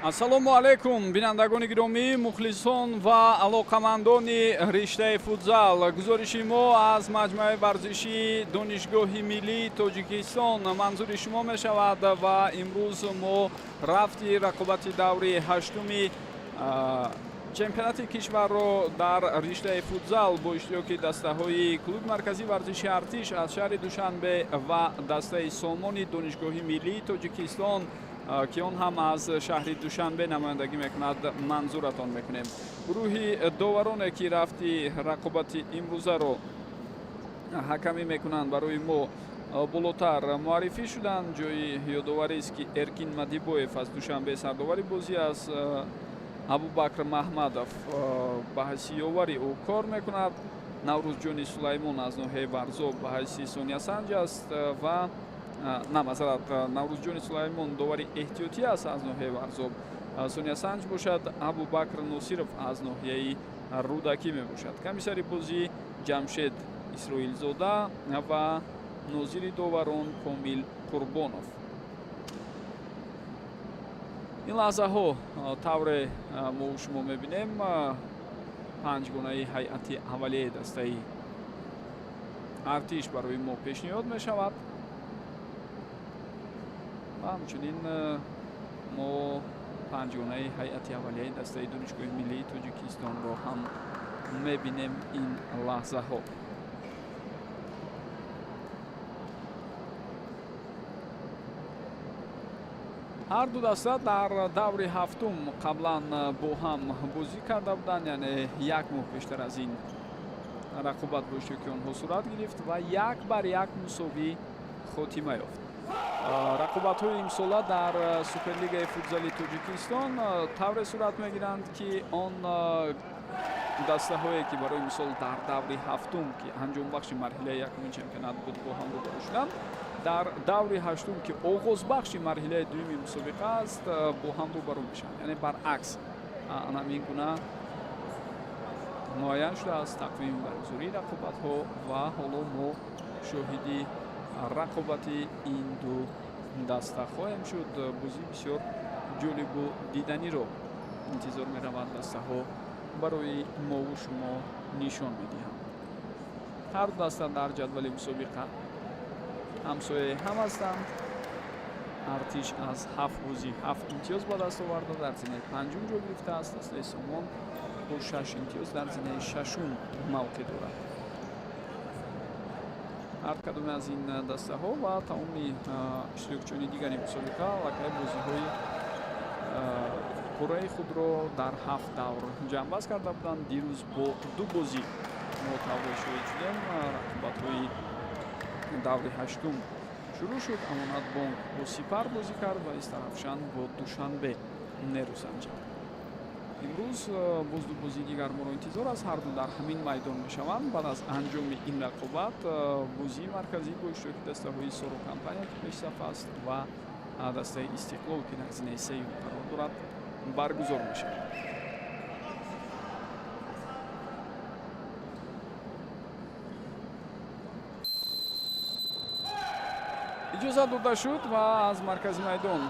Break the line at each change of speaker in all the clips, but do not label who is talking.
Ассалому алайкум, бинандагони гиромӣ, мухлисон ва алоқамандони риштаи футзал. Гузориши мо аз маҷмӯаи варзишии Донишгоҳи миллии Тоҷикистон манзури шумо мешавад ва имрӯз мо рафти рақобати даври ҳаштуми чемпионати кишварро дар риштаи футзал бо иштироки дастаҳои клуби марказии варзиши Артиш аз шаҳри Душанбе ва дастаи Сомони Донишгоҳи миллии Тоҷикистон, ки он ҳам аз шаҳри Душанбе намояндагӣ мекунад, манзуратон мекунем. Гурӯҳи довароне, ки рафти рақобати имрӯзаро ҳакамӣ мекунанд, барои мо болотар муаррифӣ шуданд. Ҷои ёдоварист, ки Эркин Мадибоев аз Душанбе сардовари бозӣ аст, Абубакр Маҳмадов ба ҳайси ёвари ӯ кор мекунад, Наврӯзҷони Сулаймон аз ноҳияи Варзоб ба ҳайси сониясанҷ аст ва на, масалан, Наврӯзҷони Сулаймон довари эҳтиётӣ аст аз ноҳияи Варзоб, сониясанҷ бошад Абубакр Носиров аз ноҳияи Рӯдакӣ мебошад. Комиссари бозӣ Ҷамшед Исроилзода ва нозири доварон Комил Қурбонов. Ин лаҳзаҳо, тавре мо шумо мебинем, панҷгонаи ҳайати аввалияи дастаи Артиш барои мо пешниҳод мешавад ва ҳамчунин мо панҷгонаи ҳайати аввалияи дастаи Донишгоҳи миллии Тоҷикистонро ҳам мебинем ин лаҳзаҳо. Ҳар ду даста дар даври ҳафтум қаблан бо ҳам бозӣ карда буданд, яъне як моҳ пештар аз ин рақобат бо иштироки онҳо сурат гирифт ва 1-1 мусовӣ хотима ёфт. Рақобатҳои имсола дар Суперлигаи футзали Тоҷикистон тавре сурат мегиранд, ки он дастаҳое, ки барои мисол дар даври ҳафтум, ки анҷомбахши марҳилаи якуми чемпионат буд, бо ҳам рӯбарӯ шуданд, дар даври ҳаштум, ки оғозбахши марҳилаи дуюми мусобиқа аст, бо ҳам рӯбарӯ мешаванд, яъне баръакс. Ана ҳамин гуна муайян шудааст тақвими баргузории рақобатҳо ва ҳоло мо шоҳиди рақобати ин ду даста хоҳем шуд. Бозӣ бисёр ҷолибу диданиро интизор меравад дастаҳо барои мову шумо нишон медиҳанд. Ҳар ду даста дар ҷадвали мусобиқа ҳамсояи ҳам ҳастанд. Артиш аз ҳафт бозӣ ҳафт имтиёз ба даст оварда, дар зинаи панҷум ҷой гирифтааст. Дастаи Сомон бо шаш имтиёз дар зинаи шашум мавқеъ дорад. Ҳар кадоме аз ин дастаҳо ва тамоми иштирокчиёни дигари мусобиқа аллакай бозиҳои пурраи худро дар ҳафт давр ҷамъбаст карда буданд. Дирӯз бо ду бозӣ мо тавре шоҳид шудем, рақобатҳои даври ҳаштум шурӯъ шуд. Амонатбонк бо Сипар бозӣ кард ва Истарафшан бо Душанбе нерӯсанҷид. Имрӯз боз ду бозии дигар моро интизор аст, ҳар ду дар ҳамин майдон мешаванд. Баъд аз анҷоми ин рақобат бозии марказӣ бо иштироки дастаҳои Соро Компания, ки пешсаф аст, ва дастаи Истиқлол, ки дар зинаи сеюм қарор дорад, баргузор мешавад. Иҷозат дода шуд ва аз маркази майдон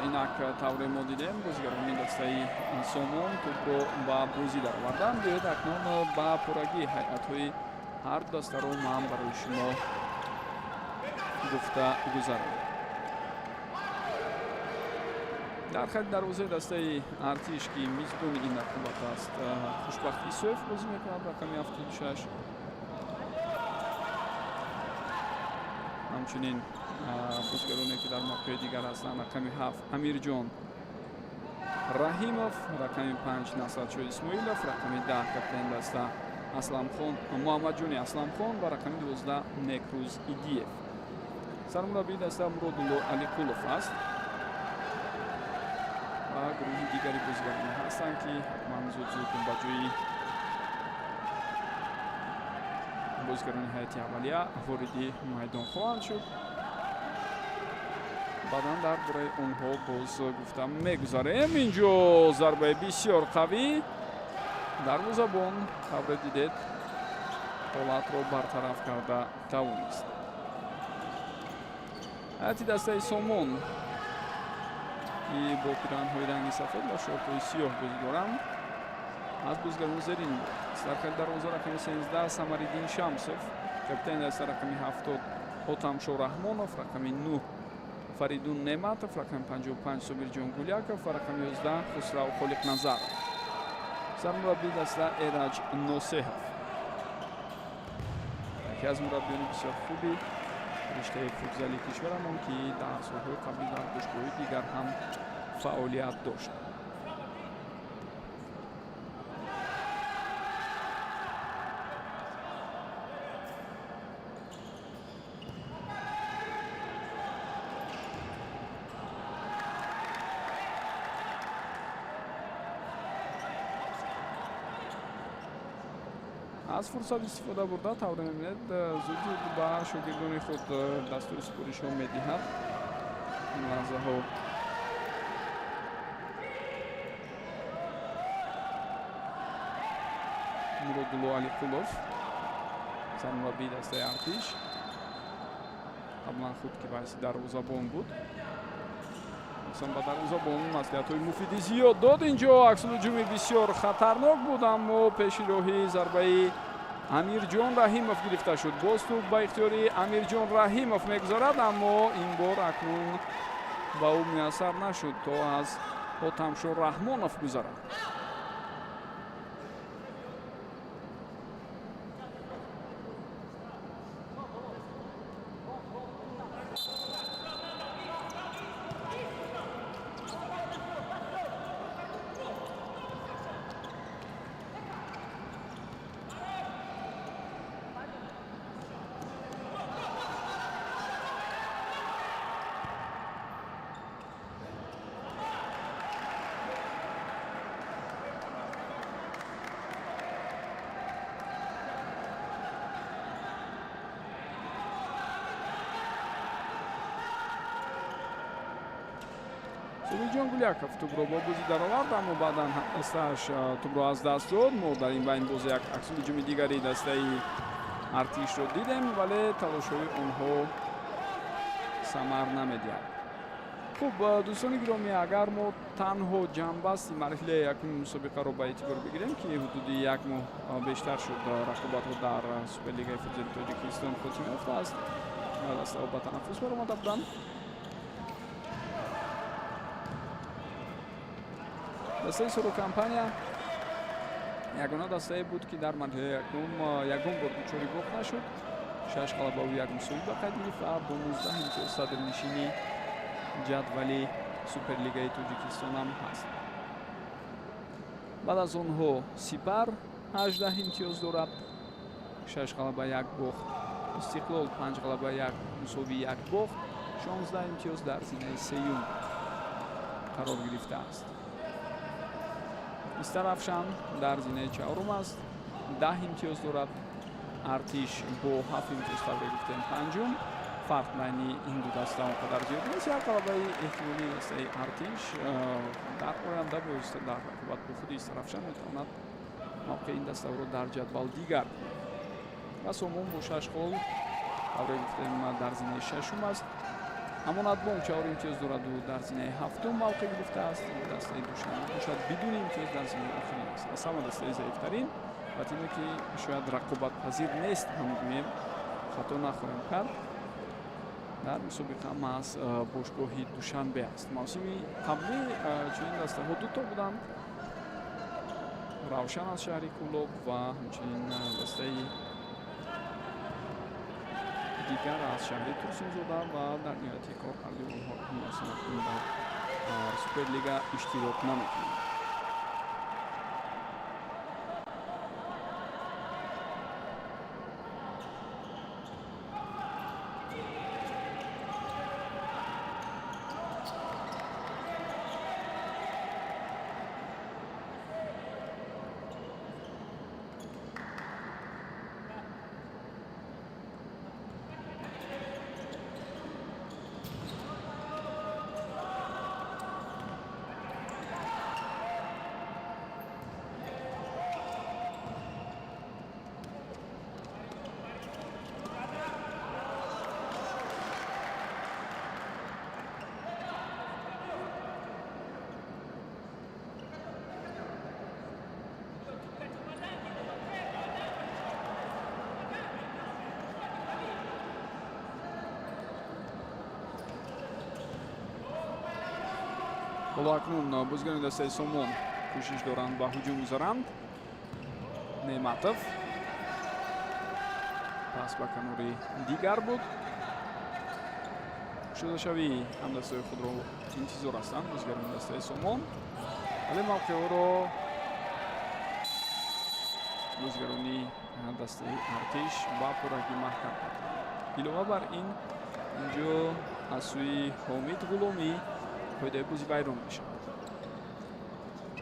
инак, тавре мо дидем, бозигарони дастаи Сомон тӯбро ба бозӣ дароварданд. Биёед, акнун ба пуррагии ҳайатҳои ҳар ду дастаро ман барои шумо гуфта гузарам. Дар хати дарвозаи дастаи Артиш, ки мизбони ин рақобат аст, Хушбахт Исоев бозӣ мекунад, рақами 76. Ҳамчунин бозигароне, ки дар мавқеи дигар ҳастанд: рақами 7 Амирҷон Раҳимов, рақами 5 Насратшоҳ Исмоилов, рақами 10 капитани даста Асламхон Муҳаммадҷони Асламхон ва рақами 12 Некрӯз Идиев. Сармураббии даста Муродулло Алиқулов аст ва гурӯҳи дигари бозигароне ҳастанд, ки ҳатман зуд зуд ба ҷои бозигарони ҳайати аввалия вориди майдон хоҳанд шуд. Баъдан дар бораи онҳо боз гуфта мегузарем. Инҷо зарбаи бисёр қавӣ, дарвозабон, тавре дидед, ҳолатро бартараф карда тавонист. Ҳайати дастаи Сомон Ки бо пиранҳои ранги сафед ва шортҳои сиёҳ бозӣ доранд, аз бозигарони зерин иборат. Дар хали дарвоза рақами 13 Самариддин Шамсов, капитани даста рақами 70 Ҳотамшо Раҳмонов, рақами 9 Фаридун Неъматов, рақами 55 Собирҷон Гуляков ва рақами 11 Хусрав Холиқназаров. Сармураббии даста Эраҷ Носеҳов, яке аз мураббиёни бисёр хуби риштаи футзали кишварамон, ки дар солҳои қаблӣ дар бошгоҳҳои дигар ҳам фаъолият дошт. Аз фурсат истифода бурда, тавре мебинед, зуд зуд ба шогирдони худ дастури супоришҳо медиҳад. Ин лаҳзаҳо Муродулло Алиқулов, сармураббии дастаи Артиш, қаблан худ ки ба ҳайси дарвозабон буд, ба дарвозабон маслиҳатҳои муфиди зиёд дод. Инҷо аксулҳуҷуми бисёр хатарнок буд, аммо пеши роҳи зарбаи Амирҷон Раҳимов гирифта шуд. Боз тӯб ба ихтиёри Амирҷон Раҳимов мегузорад, аммо ин бор акнун ба ӯ муяссар нашуд, то аз Ҳотамшо Раҳмонов гузарад. Собирҷон Гуляков тӯбро бо бозӣ даровард, аммо баъдан дастааш тӯбро аз даст дод. Мо дар ин байн боз як аксулҳуҷуми дигари дастаи Артишро дидем, вале талошҳои онҳо самар намедиҳад. Хуб, дӯстони гиромӣ, агар мо танҳо ҷамъбасти марҳилаи якуми мусобиқаро ба эътибор бигирем, ки ҳудуди як моҳ бештар шуд рақобатҳо дар Суперлигаи футзали Тоҷикистон хотима ёфтааст, дастаҳо ба танаффус баромада буданд. Дастаи Сурокомпания ягона дастае буд, ки дар марҳилаи якум ягон бор дучори бохт нашуд. 6 ғалабаву 1 мусовӣ ба қайд гирифт ва бо 19 имтиёз садрнишини ҷадвали Суперлигаи Тоҷикистон ҳам ҳаст. Баъд аз онҳо Сипар 18 имтиёз дорад, 6 ғалаба 1 бохт. Истиқлол 5 ғалаба 1 мусовӣ 1 бохт, 16 имтиёз дар зинаи сеюм қарор гирифтааст. Истарафшан дар зинаи чаҳорум аст, 10 имтиёз дорад. Артиш бо 7 имтиёз, тавре гуфтем, панҷум. Фарқ байни ин ду даста он қадар зиёд нест. Як ғалабаи эҳтимолии дастаи Артиш дар оянда бевосита дар рақобат бо худи Истарафшан метавонад мавқеи ин дастаро дар ҷадвал дигар кунад. Ва Сомон бо 6 хол, тавре гуфтем, дар зинаи шашум аст. Амонатбонк 4 имтиёз дораду дар зинаи ҳафтум мавқеъ гирифтааст. Дастаи Душанбе бошад бидуни имтиёз дар зинаи охирин аст. Аз ҳама дастаи заифтарин ва тиме, ки шояд рақобатпазир нест ҳам гӯем, хато нахоҳем кард, дар мусобиқа маҳз бошгоҳи Душанбе аст. Мавсими қаблӣ чунин дастаҳо дуто буданд: Равшан аз шаҳри Кӯлоб ва ҳамчунин дастаи дигар аз шаҳри Турсунзода, ва дар ниҳояти кор ҳарду онҳо дар Суперлига иштирок намекунанд. Ҳоло акнун бозигарони дастаи Сомон кӯшиш доранд ба ҳуҷум гузаранд. Неъматов пас ба канори дигар буд. Кушодашавии ҳамдастаи худро интизор ҳастанд бозигарони дастаи Сомон, вале мавқеъҳоро бозигарони дастаи Артиш ба пуррагӣ маҳкам карданд. Илова бар ин, инҷо аз сӯи Ҳомид Ғуломӣ қоидаи бозӣ вайрон мешавад.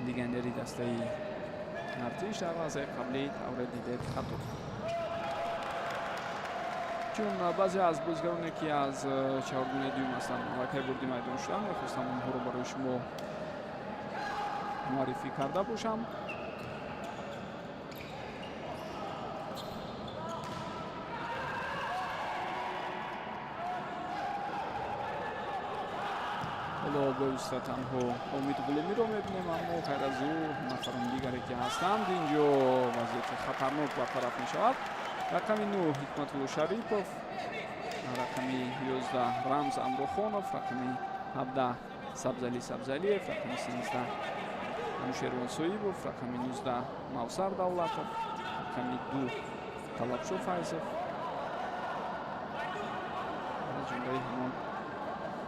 Легионери дастаи Артиш дар лаҳзаи қаблӣ тавре дидед хато кард. Чун баъзе аз бозигароне, ки аз чаҳоргунаи дуюм ҳастанд, аллакай ворди майдон шуданд, мехостам онҳоро барои шумо муаррифӣ карда бошам. Ҳоло бевосита танҳо Омид Ғуломиро мебинем, аммо ғайр аз ӯ нафарони дигаре, ки ҳастанд, инҷо вазъияти хатарнок бартараф мешавад. Рақами 9 Ҳикматулло Шарипов, рақами 11 Рамз Амрохонов, рақами 17 Сабзали Сабзалиев, рақами 13 Анушервон Соибов, рақами 19 Мавсар Давлатов, рақами 2 Талабшо Файзов. Аз ҷумлаи ҳамон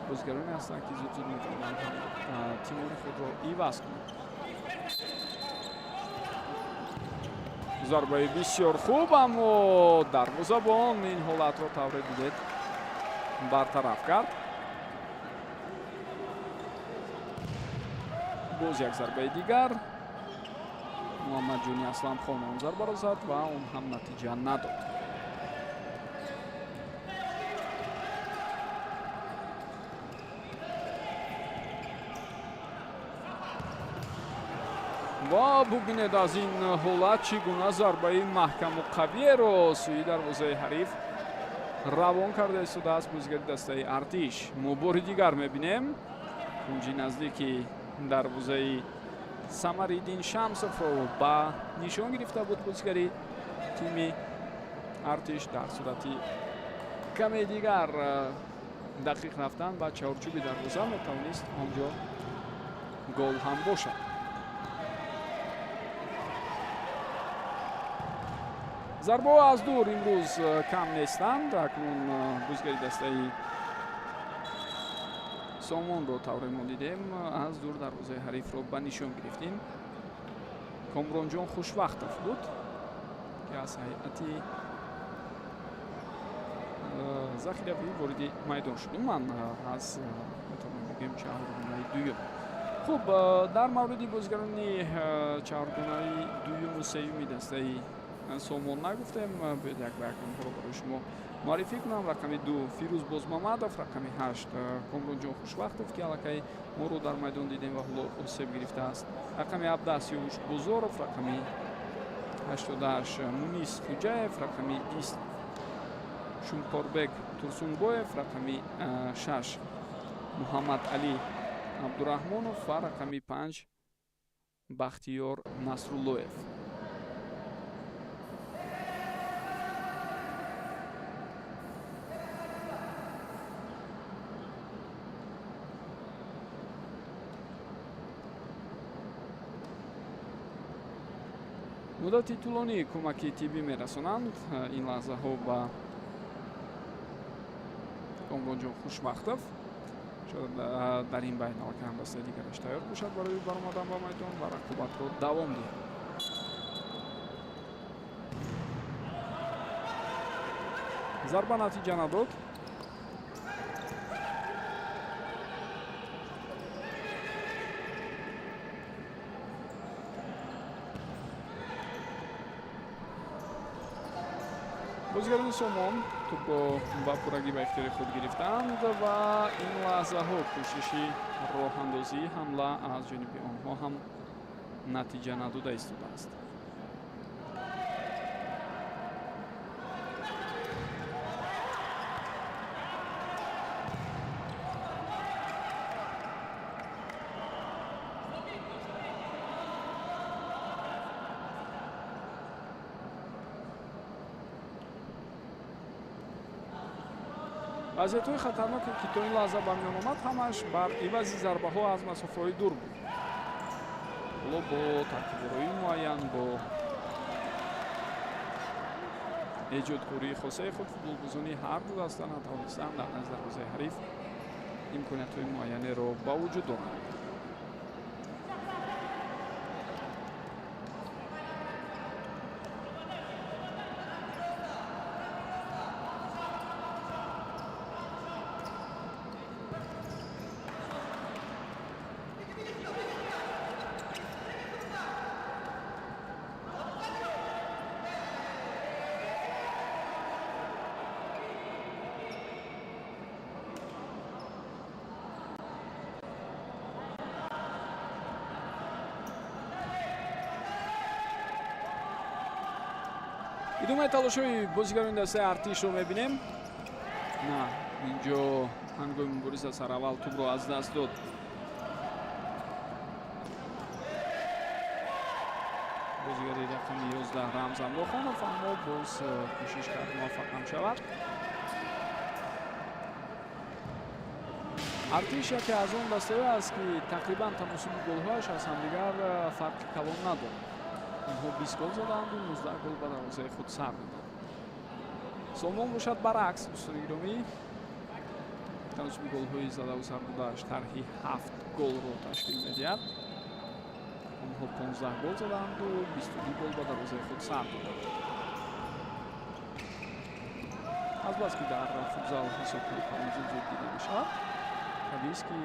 бозигароне ҳастанд, ки зуд-зуд метавонанд тимори худро иваз кунанд. Зарбаи бисёр хуб, аммо дарвозабон ин ҳолатро тавре дидед бартараф кард. Боз як зарбаи дигар, Муҳаммадҷони Асламхон он зарбаро зад ва он ҳам натиҷа надод. Ва бубинед, аз ин ҳолат чӣ гуна зарбаи маҳкаму қавиеро сӯи дарвозаи ҳариф равон карда истодааст бозигари дастаи Артиш. Мо бори дигар мебинем, кунҷи наздики дарвозаи Самариддин Шамсовро ба нишон гирифта буд бозигари тими Артиш. Дар сурати каме дигар дақиқ рафтан ба чаҳорчӯби дарвоза метавонист он ҷо гол ҳам бошад. Зарбаҳо аз дур имрӯз кам нестанд. Акнун бозигари дастаи Сомонро тавре мо дидем, аз дур дарвозаи ҳарифро ба нишон гирифтем. Комронҷон Хушвақтов буд, ки аз ҳайати захиравӣ вориди майдон шуд. Ман аз метавонам бигӯем чаҳоргунаи дуюм. Хуб, дар мавриди бозигарони чаҳоргунаи дуюму сеюми дастаи Сомон нагуфтем. Биёед як ба як онҳоро барои шумо муаррифӣ кунам. Рақами 2 Фирӯз Бозмамадов, рақами 8 Комронҷон Хушвақтов, ки аллакай моро дар майдон дидем ва ҳоло осеб гирифтааст. Рақами 17 Сиёвуш Бозоров, рақами 88 Мунис Хуҷаев, рақами 20 Шумкорбек Турсунбоев, рақами 6 Муҳаммад Али Абдураҳмонов ва рақами 5 Бахтиёр Насруллоев. Муддати тӯлонӣ кӯмаки тиббӣ мерасонанд ин лаҳзаҳо ба Комронҷон Хушвақтов. Шояд дар ин байн аллакай ҳамдастаи дигараш тайёр бошад барои баромадан ба майдон ва рақобатро давом диҳад. Зарба натиҷа надод. Бозигарони Сомон тӯбро ба пуррагӣ ба ихтиёри худ гирифтанд ва ин лаҳзаҳо кӯшиши роҳандозии ҳамла аз ҷониби онҳо ҳам натиҷа надода истодааст. Вазъиятҳои хатарноке, ки то ин лаҳза ба миён омад, ҳамаш бар ивази зарбаҳо аз масофаҳои дур буд. Ҳоло бо тартибороии муайян, бо эҷодкории хосаи худ футболбозони ҳар ду даста натавонистанд дар назди дарвозаи ҳариф имкониятҳои муайянеро ба вуҷуд оранд. Идомаи талошҳои бозигарони дастаи Артишро мебинем. На, инҷо ҳангоми мубориза сараввал тӯбро аз даст дод. Бозигари рақами 11 Рамзан Лохонов, аммо боз кӯшиш кард муваффақ ҳам шавад. Артиш яке аз он дастаҳое аст, ки тақрибан таносуби голҳояш аз ҳамдигар фарқи калон надорад. Онҳо 20 гол задаанду 19 гол ба дарвозаи худ сар доданд. Сомон бошад баръакс, дӯстони гиромӣ, таносуби голҳои задаву сар додааш тарҳи 7 голро ташкил медиҳад. Онҳо 15 гол задаанду 22 гол ба дарвозаи худ сар доданд. Азбаски дар футзал ҳисобҳои калон зуд зуд дида мешавад, табиист, ки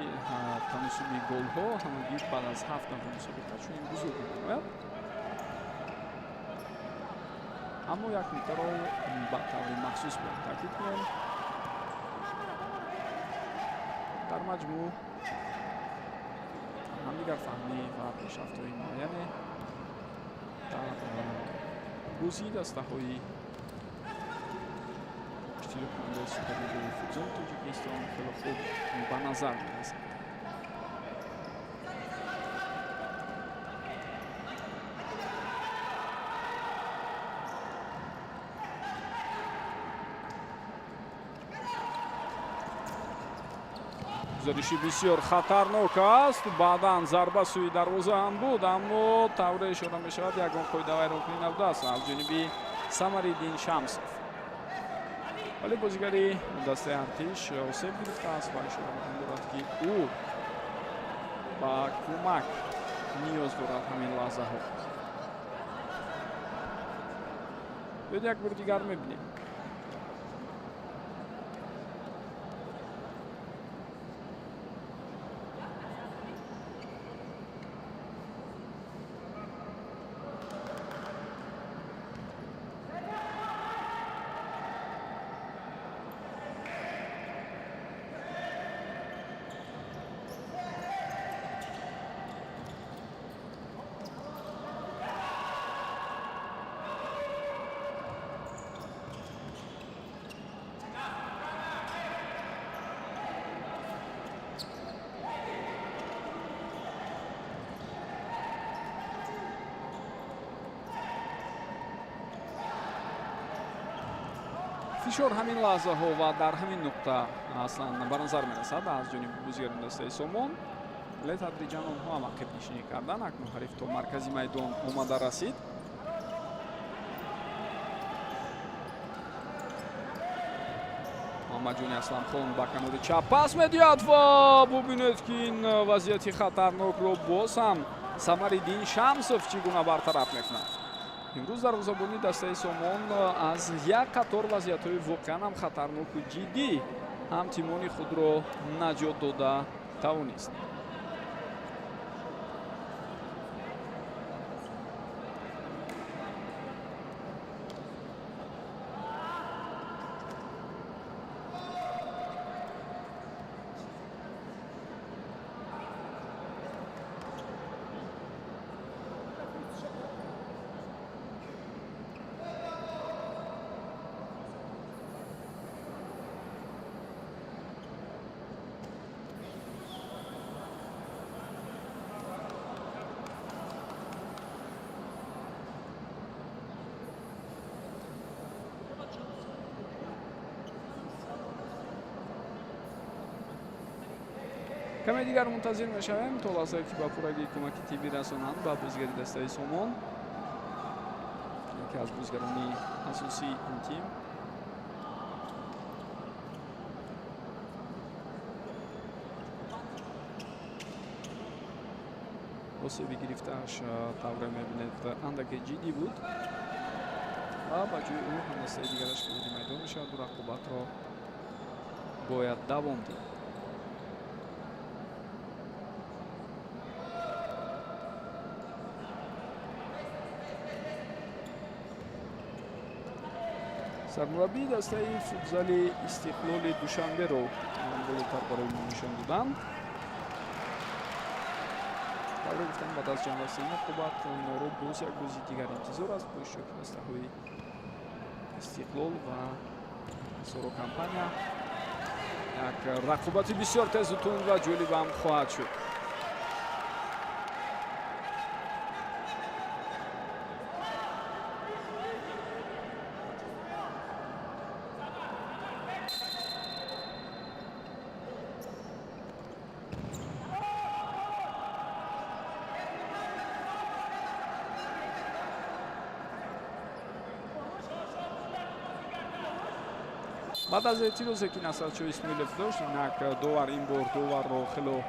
таносуби голҳо ҳамагӣ баъд аз 7 даври мусобиқа чунин бузург менамояд. Аммо як нуктаро ба таври махсус бояд таъкид кунем. Дар маҷмӯъ ҳамдигарфаҳмӣ ва пешрафтҳои муайяне дар бозии дастаҳои иштироккунандаи Суперлигаи футзоли Тоҷикистон хеле хуб ба назар мерасад. Гузариши бисёр хатарнок аст. Баъдан зарба сӯи дарвоза ҳам буд, аммо тавре ишора мешавад, ягон қоидавайронкунӣ набудааст аз ҷониби Самариддин Шамсов. Вале бозигари дастаи Артиш осеб гирифтааст ва ишора дорад, ки ӯ ба кӯмак ниёз дорад ҳамин лаҳзаҳо. Биёед як бори дигар мебинем. Фишор ҳамин лаҳзаҳо ва дар ҳамин нуқта аслан ба назар мерасад аз ҷониби бозигарони дастаи Сомон. Вале тадриҷан онҳо ҳам ақибнишинӣ карданд. Акнун ҳариф то маркази майдон омада расид. Муҳаммадҷони Асламхон ба канори чап пас медиҳад ва бубинед, ки ин вазъияти хатарнокро боз ҳам Самариддин Шамсов чӣ гуна бартараф мекунад. Имрӯз дарвозабони дастаи Сомон аз як қатор вазъиятҳои воқеан ҳам хатарноку ҷиддӣ ҳам тимони худро наҷот дода тавонист. Каме дигар мунтазир мешавем то лаҳзае ки ба пуррагӣ кӯмаки тиббӣ расонанд ба бозигари дастаи Сомон, яке аз бозигарони асосии ин тим. Осеби гирифтааш тавре мебинед андаке ҷиддӣ буд ва ба ҷои ӯ ҳамдастаи дигараш вориди майдон мешавад. Рақобатро бояд давом дид. Сармураббии дастаи футзали Истиқлоли Душанберо болотар барои мо нишон доданд. Тавре гуфтам, баъд аз ҷанбасти ин рақобат моро боз як бозии дигар интизор аст бо иштироки дастаҳои Истиқлол ва Соро Компания. Як рақобати бисёр тезу тунд ва ҷолибам хоҳад шуд. Баъд аз эътирозе ки Насратшо Исмоилов дошт, инак довар ин бор доварро хело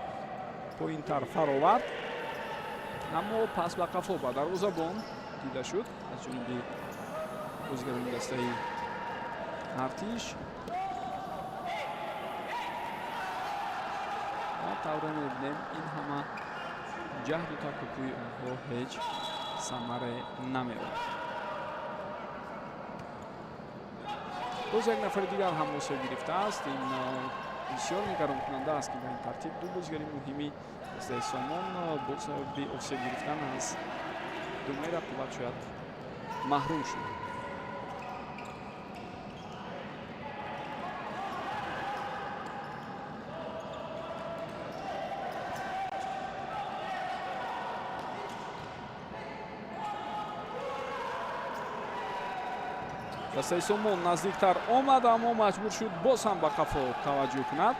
поинтар фаровард, аммо пас ба қафо ба дарвозабон дида шуд аз ҷониби бозигарони дастаи Артиш. Ва тавре мебинем, ин ҳама ҷаҳду такопӯи онҳо ҳеҷ самаре намеорад. Боз як нафари дигар ҳам осеб гирифтааст. Ин бисёр нигаронкунанда аст, ки ба ин тартиб ду бозигари муҳими дастаи Сомон бо сабаби осеб гирифтан аз думаи рақобат шояд маҳрум шуд. Дастаи Сомон наздиктар омад, аммо маҷбур шуд боз ҳам ба қафо таваҷҷӯҳ кунад.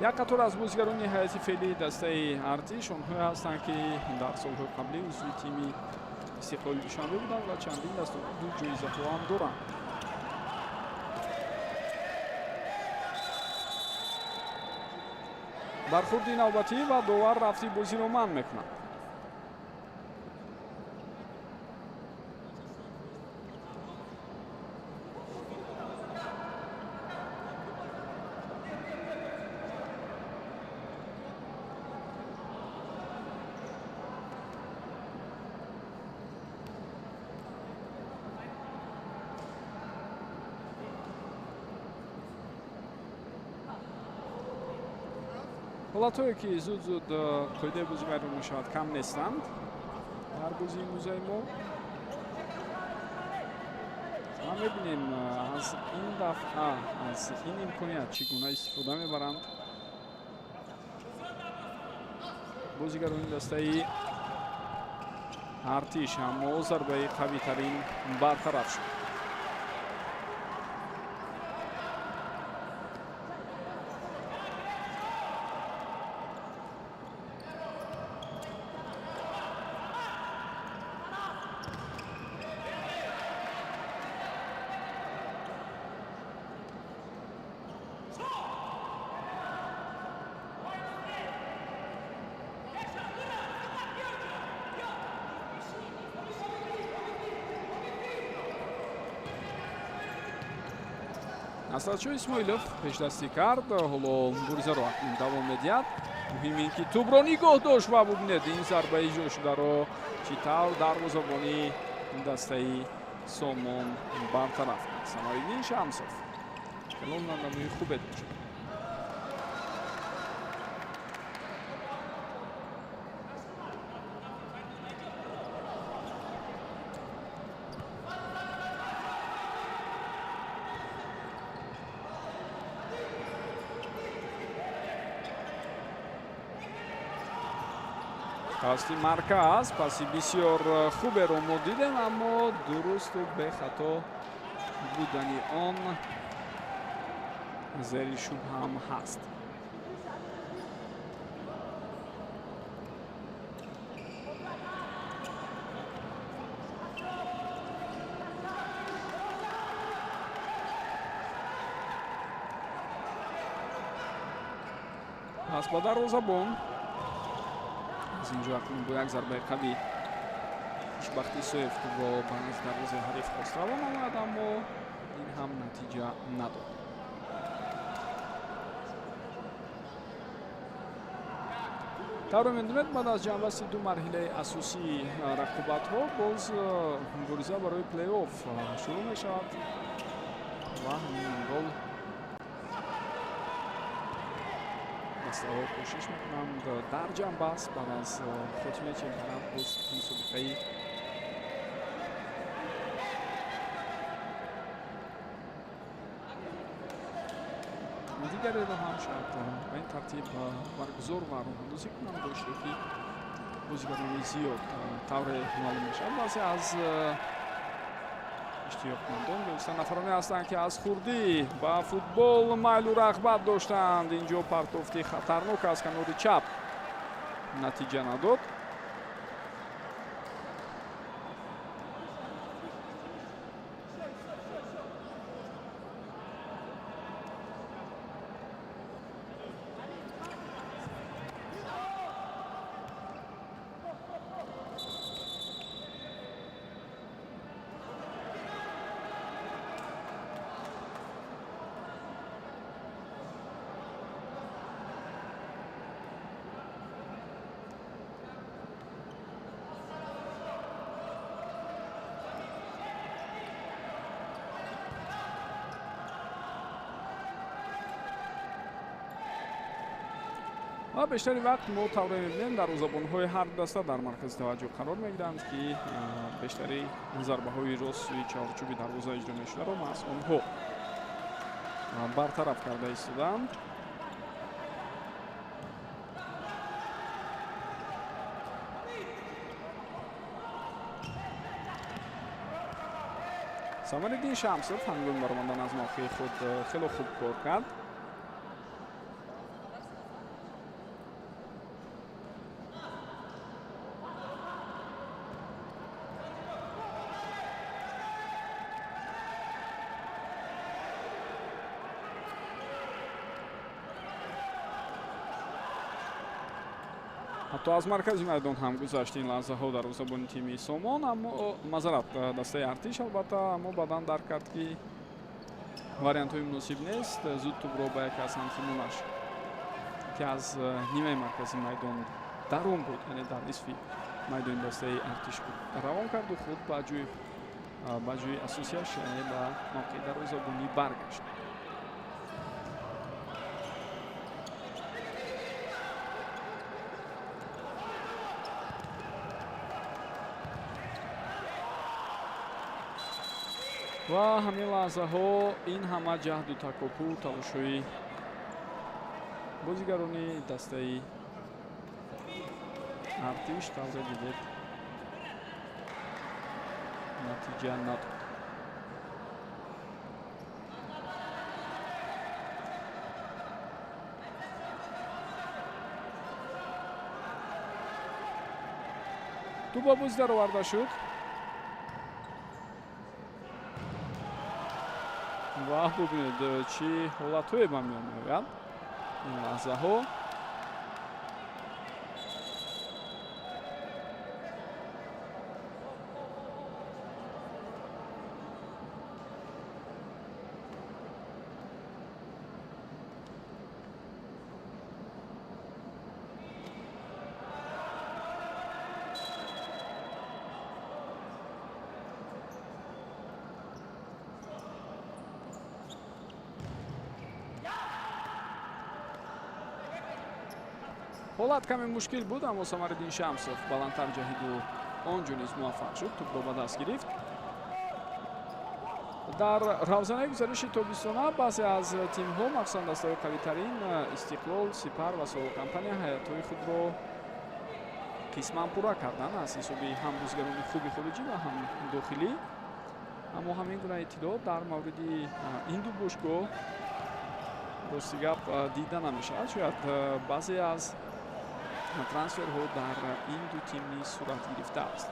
Як қатор аз бозигарони ҳайати феълии дастаи Артиш онҳое ҳастанд, ки дар солҳои қаблӣ узви тими Истиқлоли Душанбе буданд ва чандин дастоварду ҷоизаҳо ҳам доранд. Бархурди навбатӣ ва довар рафти бозиро манъ мекунад. Ҳолатҳое ки зуд-зуд қоидаи бозӣ вайрон мешавад кам нестанд дар бозии имрӯзаи мо. Ва мебинем аз ин дафъа аз ин имконият чӣ гуна истифода мебаранд бозигарони дастаи Артиш, аммо зарбаи қавитарин бартараф шуд. Насратшо Исмоилов пешдастӣ кард, ҳоло муборизаро акнун давом медиҳад. Муҳим ин ки тӯбро нигоҳ дошт ва бубинед ин зарбаи иҷро шударо чӣ тавр дарвозабони дастаи Сомон бартараф кард. Самариддин Шамсов хело намои хубе дошт. Тавассути марказ паси бисёр хуберо мо дидем, аммо дурусту бехато будани он зери шубҳа ҳам ҳаст. Пас ба дарвозабон аз ин ҷо акнун бо як зарбаи қавӣ Хушбахт Исоев тӯбро ба назди дарвозаи ҳариф хост равон омад, аммо ин ҳам натиҷа надод. Тавре медонед, баъд аз ҷамъбасти ду марҳилаи асосии рақобатҳо боз мубориза барои плей-офф шурӯъ мешавад ва ҳамин гол дастаҳо кӯшиш мекунанд дар ҷамъбаст баъд аз хотимаи чемпионат боз мусобиқаи дигареро ҳам шояд ба ин тартиб баргузор ва роҳандозӣ кунанд бо иштироки бозигарони зиёд. Тавре маълум мешавад, баъзе аз иштиёқмандон бевосита нафароне ҳастанд, ки аз хурдӣ ба футбол майлу рағбат доштанд. Инҷо партофти хатарнок аз канори чап натиҷа надод. Ва бештари вақт мо тавре мебинем, дарвозабонҳои ҳар даста дар маркази таваҷҷӯҳ қарор мегиранд, ки бештари зарбаҳои рост сӯи чаҳорчӯби дарвоза иҷро мешударо маҳз онҳо бартараф карда истодаанд. Самариддин Шамсов ҳангоми баромадан аз мавқеи худ хело хуб кор кард. Ҳатто аз маркази майдон ҳам гузашт ин лаҳзаҳо дарвозабони тими Сомон, аммо мазарат дастаи Артиш албатта, аммо баъдан дарк кард, ки вариантҳои муносиб нест. Зуд тӯбро ба яке аз ҳамтимонаш, ки аз нимаи маркази майдон дарун буд, яъне дар нисфи майдони дастаи Артиш буд, равон карду худ ба ҷои асосияш, яъне ба мавқеи дарвозабонӣ баргашт. Ва ҳамин лаҳзаҳо ин ҳама ҷаҳду такопӯ талошҳои бозигарони дастаи Артиш тавре дидед натиҷа надод. Тӯб ба бозӣ дароварда шуд ва бубинед, чӣ ҳолатҳое ба миён меояд ин лаҳзаҳо. Ҳолат каме мушкил буд, аммо Самариддин Шамсов баландтар ҷаҳиду он ҷо низ муваффақ шуд, тӯбро ба даст гирифт. Дар равзанаи гузариши тобистона баъзе аз тимҳо, махсусан дастаҳои қавитарин Истиқлол, Сипар ва Соҳил компания ҳайатҳои худро Қисман пурра карданд аз ҳисоби ҳам бозигарони хуби хориҷӣ ва ҳам дохилӣ. Аммо ҳамин гуна иттилоот дар мавриди ин ду бошгоҳ рости гап дида намешавад. Шояд баъзе аз трансферҳо дар ин ду тим низ сурат гирифтааст.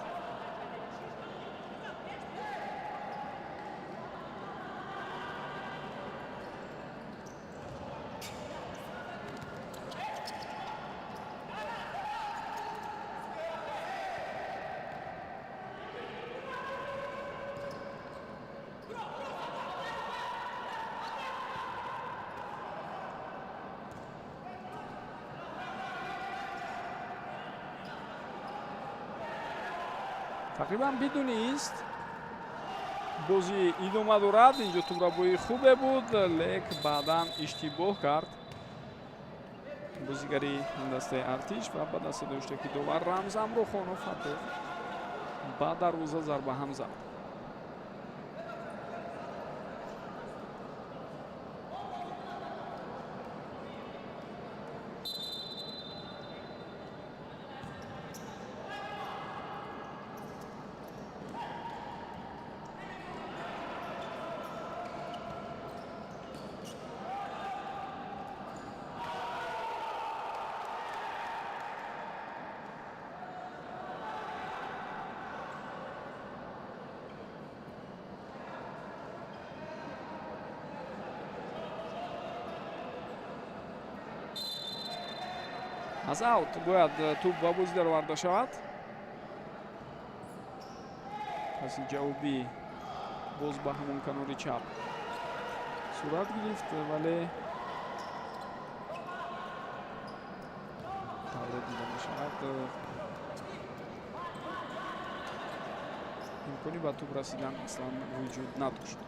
Тақрибан бидуни ист бозӣ идома дорад. Инҷо тӯбрабои хубе буд, лек баъдан иштибоҳ кард бозигари дастаи Артиш ва ба дасте дошта, ки довар Рамзамрохонов ҳатто ба дарвоза зарба ҳам зад. Аз аут бояд тӯб ба бозӣ дароварда шавад. Паси ҷавобӣ боз ба ҳамон канори чап сурат гирифт, вале тавре дида мешавад, имкони ба тӯб расидан аслан вуҷуд надошт.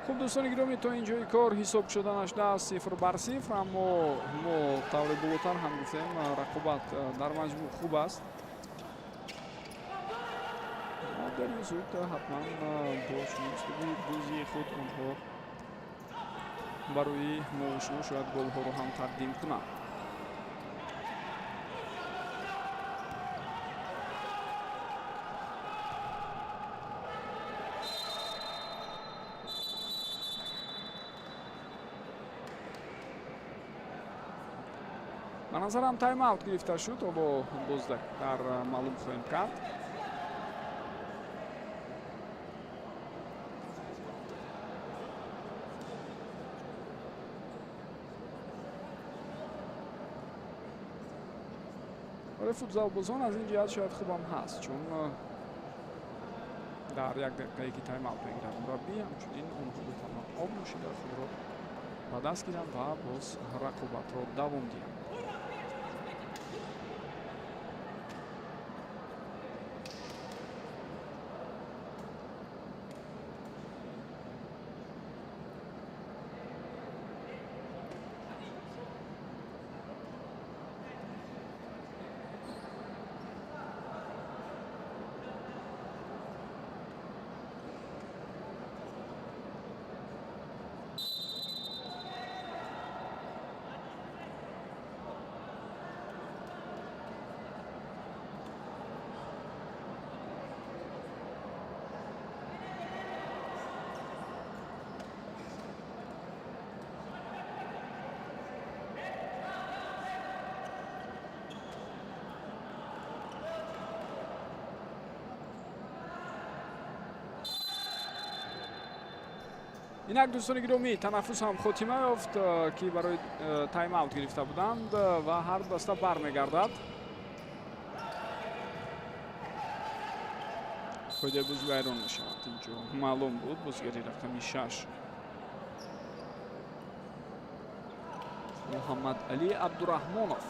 Хуб, дӯстони гиромӣ, то ин ҷои кор ҳисоб шуда нашудааст 0-0, аммо мо тавре болотар ҳам гуфтем, рақобат дар маҷмӯъ хуб аст. Дар ин зуд ҳатман бо чунин услуби бозии худ онҳо барои мо шумо шояд голҳоро ҳам тақдим кунанд. Ба назарам тайм-аут гирифта шуд, ҳоло боз дар маълум хоҳем кард. Вале футзалбозон аз ин ҷиҳат шояд хубам ҳаст, чун дар як дақиқае ки тайм-аут мегирад мураббӣ, ҳамчунин онҳо метавонанд об нӯшида худро ба даст гиранд ва боз рақобатро давом диҳанд. Инак, дӯстони гиромӣ, танаффус ҳам хотима ёфт, ки барои тайм-аут гирифта буданд ва ҳар даста бармегардад. Қоидаи бозӣ вайрон мешавад. Инҷо маълум буд, бозигари рақами 6 Муҳаммад Али Абдураҳмонов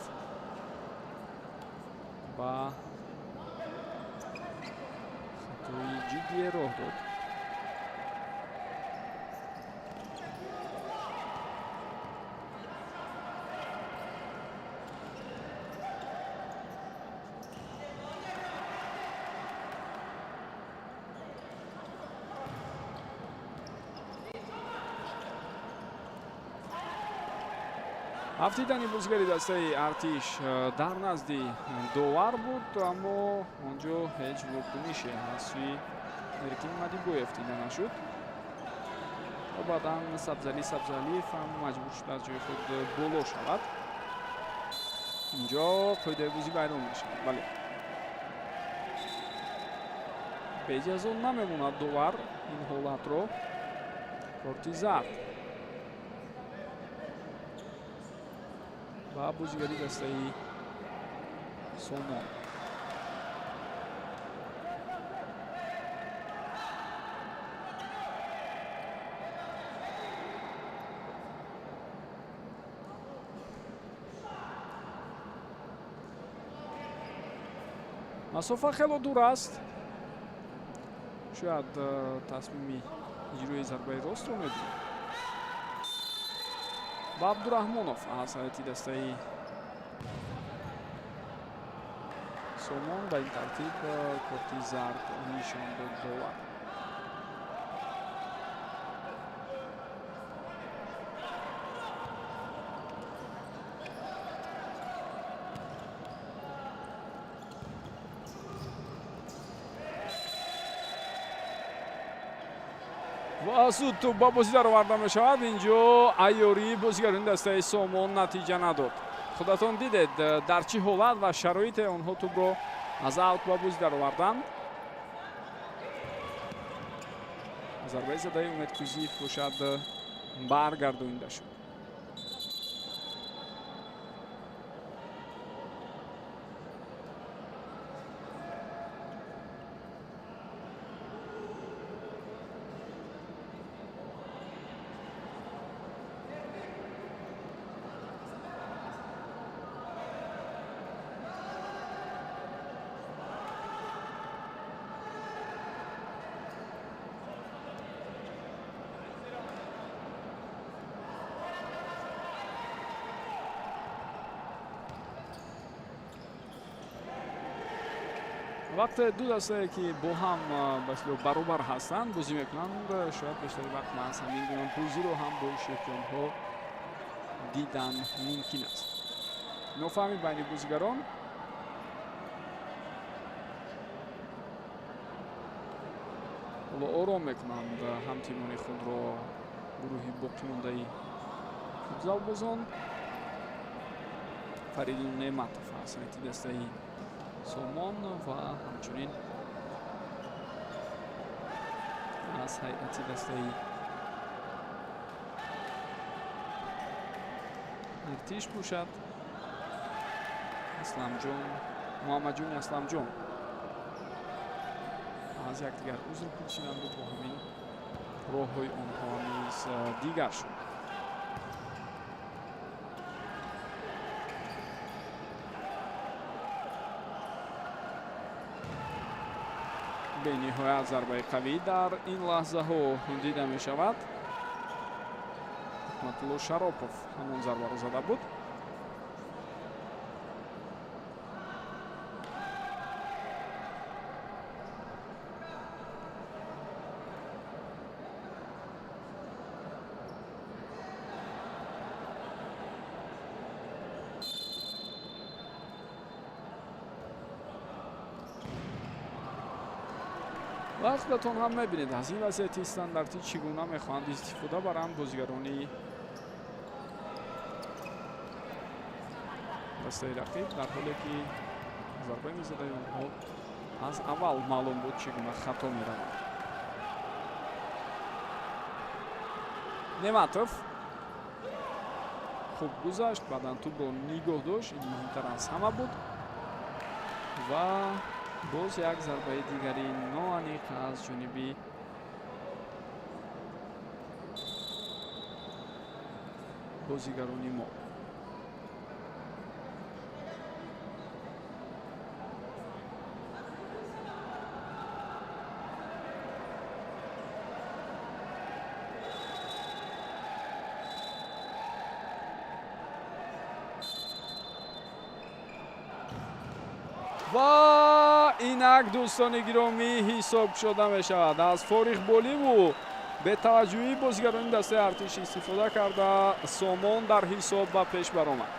ба ҷиддие роҳ дод. Афтидани бозигари дастаи Артиш дар назди довар буд, аммо он ҷо ҳеҷ вокунише аз сӯи Эркин Мадибоев дида нашуд. Ва баъдан Сабзали Сабзалиев ҳам маҷбур шуд аз ҷои худ боло шавад. Инҷо қоидаи бозӣ вайрон мешавад. Бале, беҷазо намемонад довар ин ҳолатро. Корти зард ва бозигари дастаи Сомон. Масофа хело дур аст. Шояд тасмими иҷрои зарбаи ростро мебинем. Ва Абдураҳмонов аз ҳайати дастаи Сомон ба ин тартиб корти зард нишон дод довар. Ва зуд тӯб ба бозӣ дароварда мешавад. Инҷо айёрии бозигарони дастаи Сомон натиҷа надод. Худатон дидед дар чӣ ҳолат ва шароите онҳо тӯбро аз аут ба бозӣ дароварданд. Зарбаи задаи Умед Кузиев бошад баргардонида шуд. Вақте ду дастае ки бо ҳам ба истилоҳ баробар ҳастанд бозӣ мекунанд, шояд бештари вақт маҳз ҳамин гуна бозиро ҳам бо иштирокчиёнҳо дидан мумкин аст. Нофаҳмӣ байни бозигарон. Ҳоло ором мекунанд ҳамтимони худро гурӯҳи боқимондаи футзалбозон. Фаридун Неъматов аз ҳайати дастаи Сомон ва ҳамчунин аз ҳайати дастаи Артиш бошад Асламҷон, Муҳаммадҷони Асламҷон аз якдигар узр пурсиданду бо ҳамин роҳҳои онҳо низ дигар шуд. Бениҳоят зарбаи қавӣ дар ин лаҳзаҳо дида мешавад. Ҳикматулло Шаропов ҳамон зарбаро зада буд. Ва худатон ҳам мебинед аз ин вазъияти стандартӣ чӣ гуна мехоҳанд истифода баранд бозигарони дастаи рақиб, дар ҳоле ки зарбаи мезадаи онҳо аз аввал маълум буд чӣ гуна хато меравад. Неъматов хуб гузашт, баъдан тӯбро нигоҳ дошт, ин муҳимтар аз ҳама буд ва боз як зарбаи дигари ноаниқ аз ҷониби бозигарони мо. Ва инак, дӯстони гиромӣ, ҳисоб шуда мешавад. Аз фориғболиву бетаваҷҷӯҳии бозигарони дастаи Артиш истифода карда, Сомон дар ҳисоб ба пеш баромад.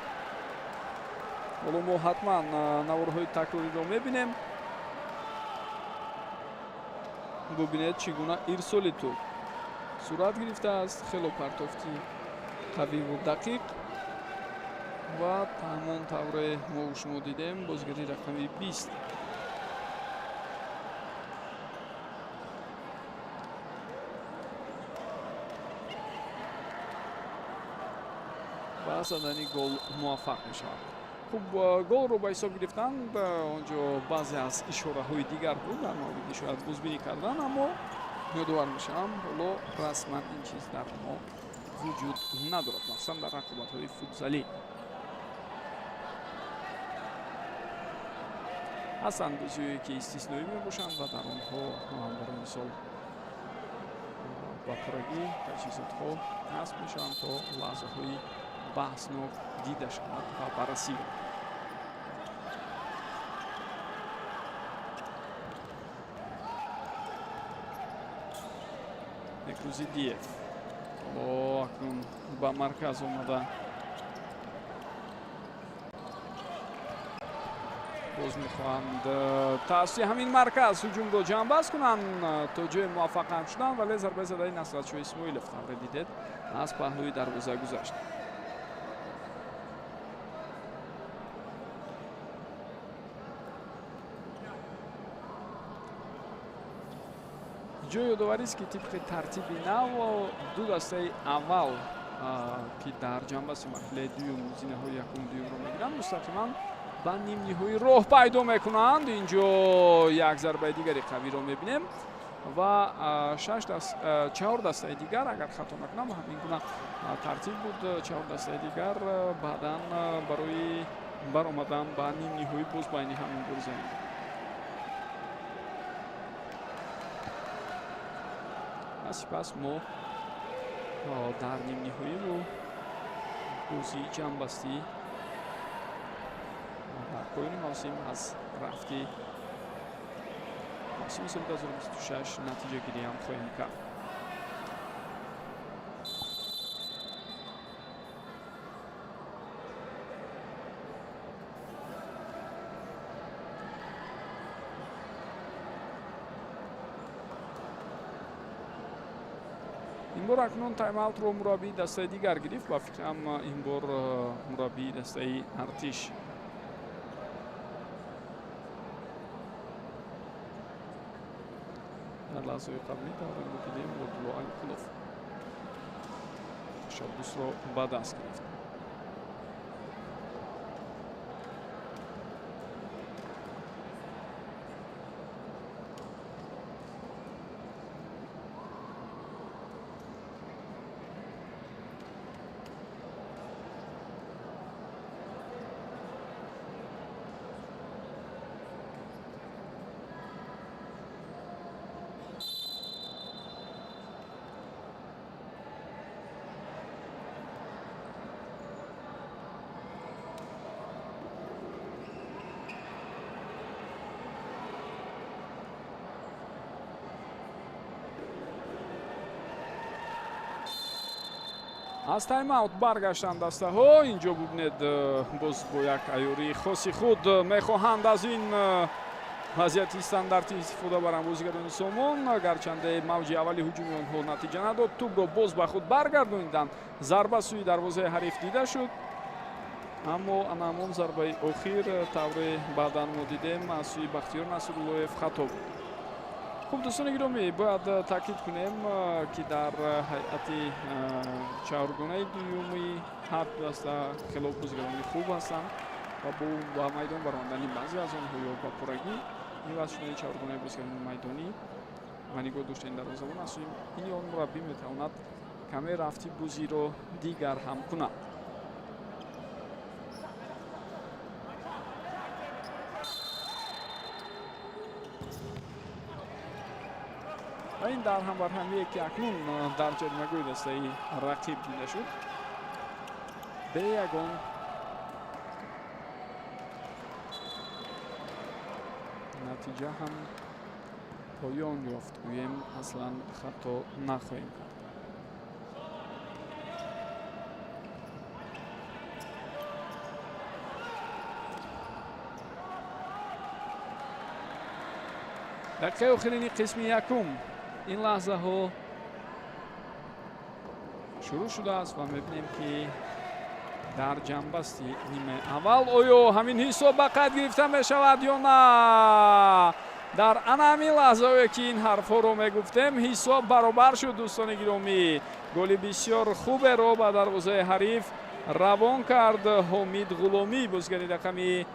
Ҳоло мо ҳатман наворҳои такрориро мебинем. Бубинед, чӣ гуна ирсоли тӯб сурат гирифтааст. Хело партофти қавиву дақиқ ва ҳамон тавре мо шумо дидем, бозигари рақами 20 ба задани гол муваффақ мешавад. Хуб, голро ба ҳисоб гирифтанд. Он ҷо баъзе аз ишораҳои дигар буд дар мавриди шояд бозбинӣ кардан, аммо ёдовар мешавам, ҳоло расман ин чиз дар мо вуҷуд надорад, махсусан дар рақобатҳои футзалӣ. Ҳастанд бозиҳое, ки истисноӣ мебошанд ва дар онҳо, барои мисол, ба пуррагӣ таҷҳизотҳо насб мешаванд, то лаҳзаҳои баҳснок дида шавад ва баррасӣ гардад. Некрузидиев ҳоло акнун ба марказ омада, боз мехоҳанд тавассути ҳамин марказ ҳуҷумро ҷамъбаст кунанд. То ҷое муваффақ ҳам шуданд, вале зарбаи задаи Насратшоҳ Исмоилов, тавре дидед, аз паҳлӯи дарвоза гузашт. Ҷои ёдоварист, ки тибқи тартиби нав ду дастаи аввал, ки дар ҷамъбасти марҳилаи дуюм зинаҳои якуму дуюмро мегиранд, мустақиман ба нимниҳоӣ роҳ пайдо мекунанд. Инҷо як зарбаи дигари қавиро мебинем ва чаҳор дастаи дигар, агар хато накунам, ҳамин гуна тартиб буд, чаҳор дастаи дигар баъдан барои баромадан ба нимниҳоӣ боз байни ҳам мубориза мебаранд. Ва сипас мо дар нимниҳоиву бозии ҷамъбастӣ дар поёни мавсим аз рафти мавсими соли 2026 натиҷагириам хоҳем кард. Ин бор акнун тайм-аутро мураббии дастаи дигар гирифт. Ба фикрам, ин бор мураббии дастаи Артиш. Дар лаҳзаҳои қаблӣ тавре дидем, Муродулло Алиқулов ташаббусро ба даст гирифт. Аз тайм-аут баргаштанд дастаҳо. Инҷо бубинед, боз бо як айёрии хоси худ мехоҳанд аз ин вазъияти стандартӣ истифода баранд бозигарони Сомон. Гарчанде мавҷи аввали ҳуҷуми онҳо натиҷа надод, тӯбро боз ба худ баргардониданд. Зарба сӯи дарвозаи ҳариф дида шуд, аммо ана ҳамон зарбаи охир, тавре баъдан мо дидем, аз сӯи Бахтиёр Насруллоев хато буд. Хуб, дӯстони гиромӣ, бояд таъкид кунем, ки дар ҳайати чаҳоргонаи дуюми ҳар ду даста хело бозигарони хуб ҳастанд ва бо ба майдон баромадани баъзе аз онҳо ё ба пуррагӣ иваз шудани чаҳоргонаи бозигарони майдонӣ ва нигоҳ доштани дарвозабон аз сӯи ин ё он мураббӣ метавонад каме рафти бозиро дигар ҳам кунад. Ва ин дар ҳамбарҳамие, ки акнун дар ҷаримагоҳи дастаи рақиб дида шуд, бе ягон Натиҷа ҳам поён ёфт, гӯем, аслан хато нахоҳем кард. Дақиқаи охирини қисми якум ин лаҳзаҳо шурӯъ шудааст ва мебинем, ки дар ҷанбасти нимаи аввал оё ҳамин ҳисоб ба қайд гирифта мешавад ё на. Дар ана ҳамин лаҳзаое, ки ин ҳарфҳоро мегуфтем, ҳисоб баробар шуд. Дӯстони гиромӣ, голи бисёр хуберо ба дарвозаи ҳариф равон кард Ҳомид Ғуломӣ, бозигари рақами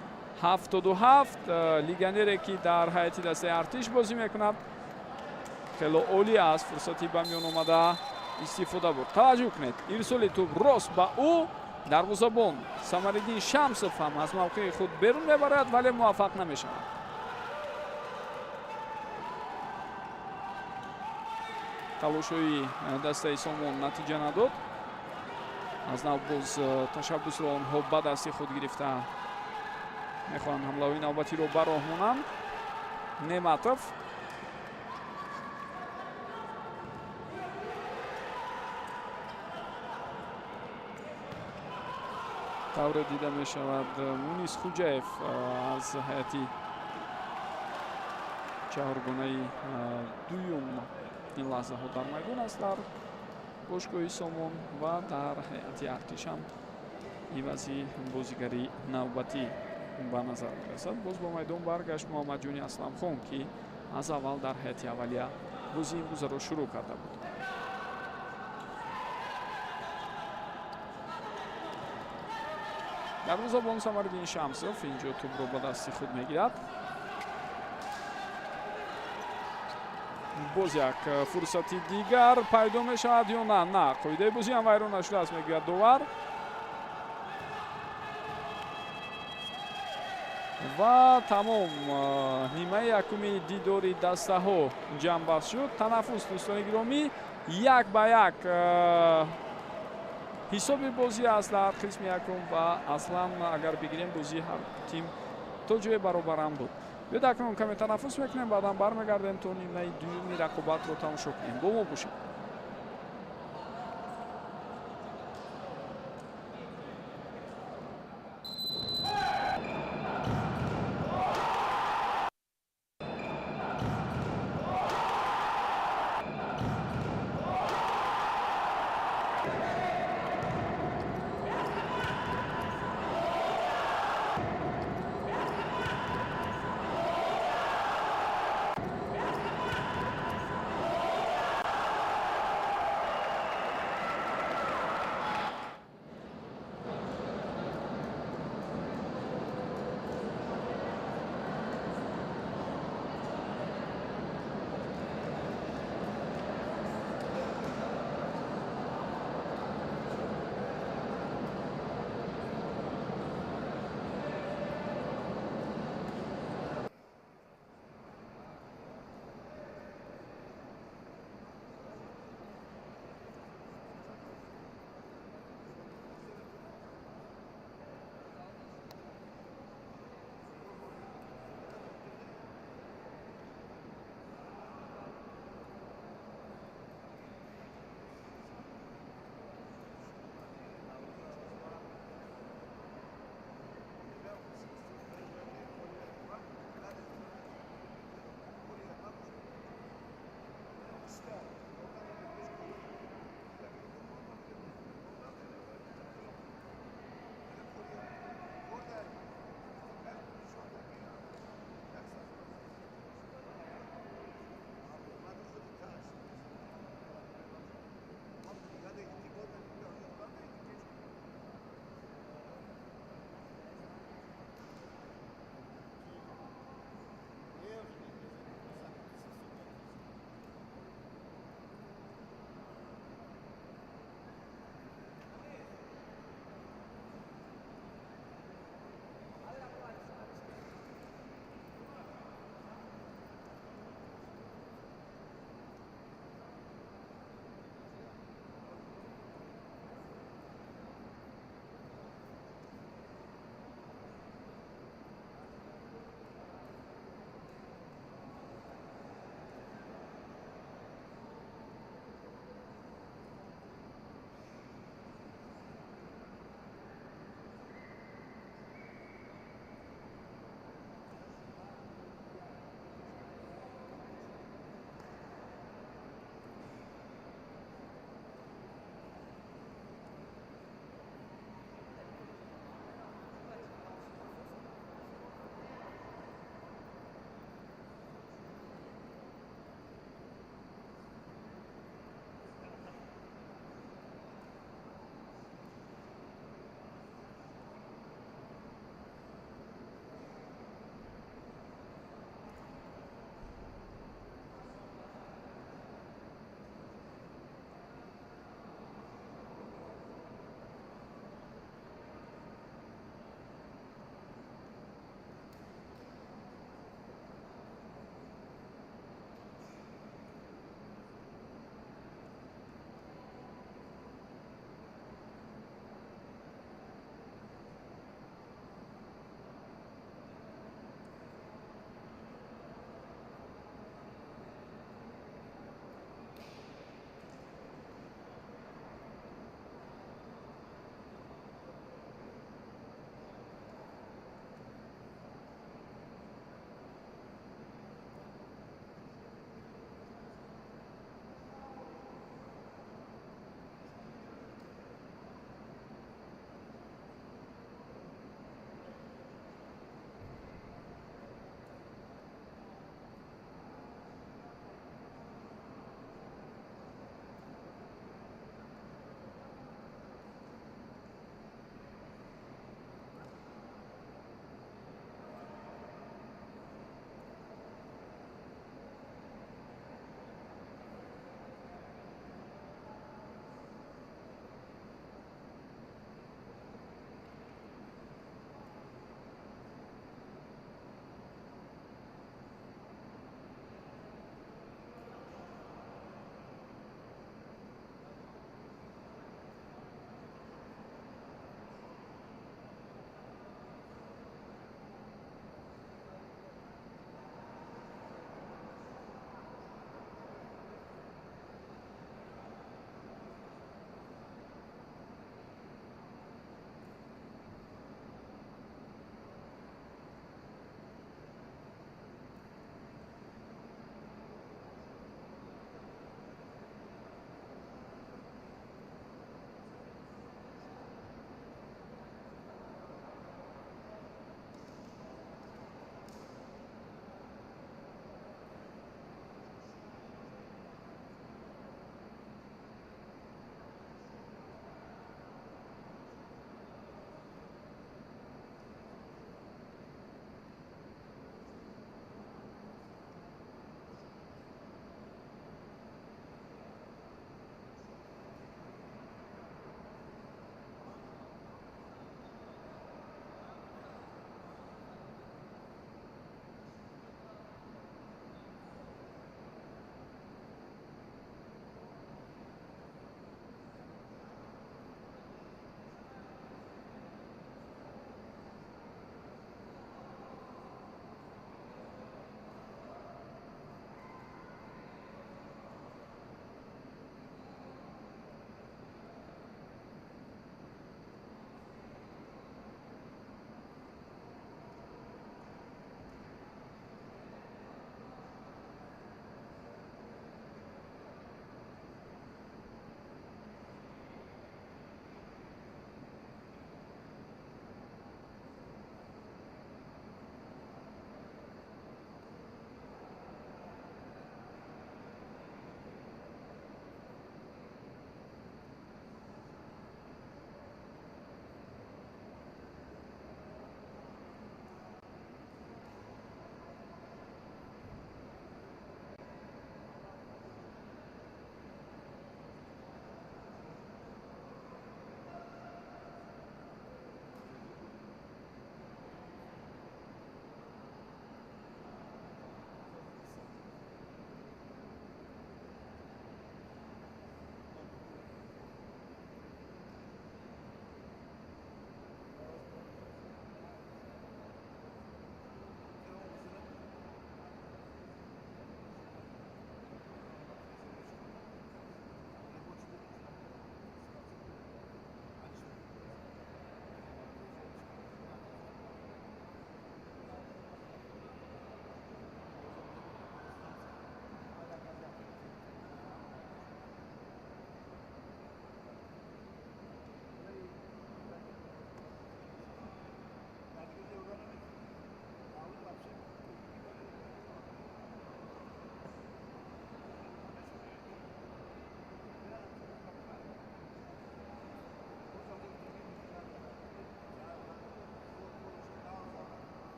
77, легионере, ки дар ҳайати дастаи Артиш бозӣ мекунад. Хело олӣ аз фурсати ба миён омада истифода бурд. Таваҷҷӯҳ кунед, ирсоли тӯб рост ба ӯ, дарвозабон Самариддин Шамсов ҳам аз мавқеи худ берун мебарад, вале муваффақ намешавад. Талошҳои дастаи Сомон натиҷа надод. Аз нав боз ташаббусро онҳо ба дасти худ гирифта, мехоҳанд ҳамлаҳои навбатиро ба роҳ монанд. Неъматов. Тавре дида мешавад, Мунис Хуҷаев аз ҳайати чаҳоргонаи дуюм ин лаҳзаҳо дар майдон аст дар бошгоҳи Сомон ва дар ҳайати Артишам ивази бозигари навбатӣ ба назар мерасад. Боз ба майдон баргашт Муҳаммадҷони Асламхон, ки аз аввал дар ҳайати аввалия бозии имрӯзаро шурӯъ карда буд. Дарвозабон Самариддин Шамсов инҷо тӯбро ба дасти худ мегирад. Боз як фурсати дигар пайдо мешавад ё на? На, қоидаи бозӣ ҳам вайрон нашудааст, мегӯяд довар. Ва тамом, нимаи якуми дидори дастаҳо ҷамъбаст шуд. Танаффус, дӯстони гиромӣ, 1-1 ҳисоби бозӣ аст дар қисми якум ва аслан агар бигирем, бозии ҳар тим то ҷое баробарам буд. Биёд, акнун каме танаффус мекунем, баъдан бармегардем, то нимаи дуюми рақобатро тамошо кунем. Бо мо бошед.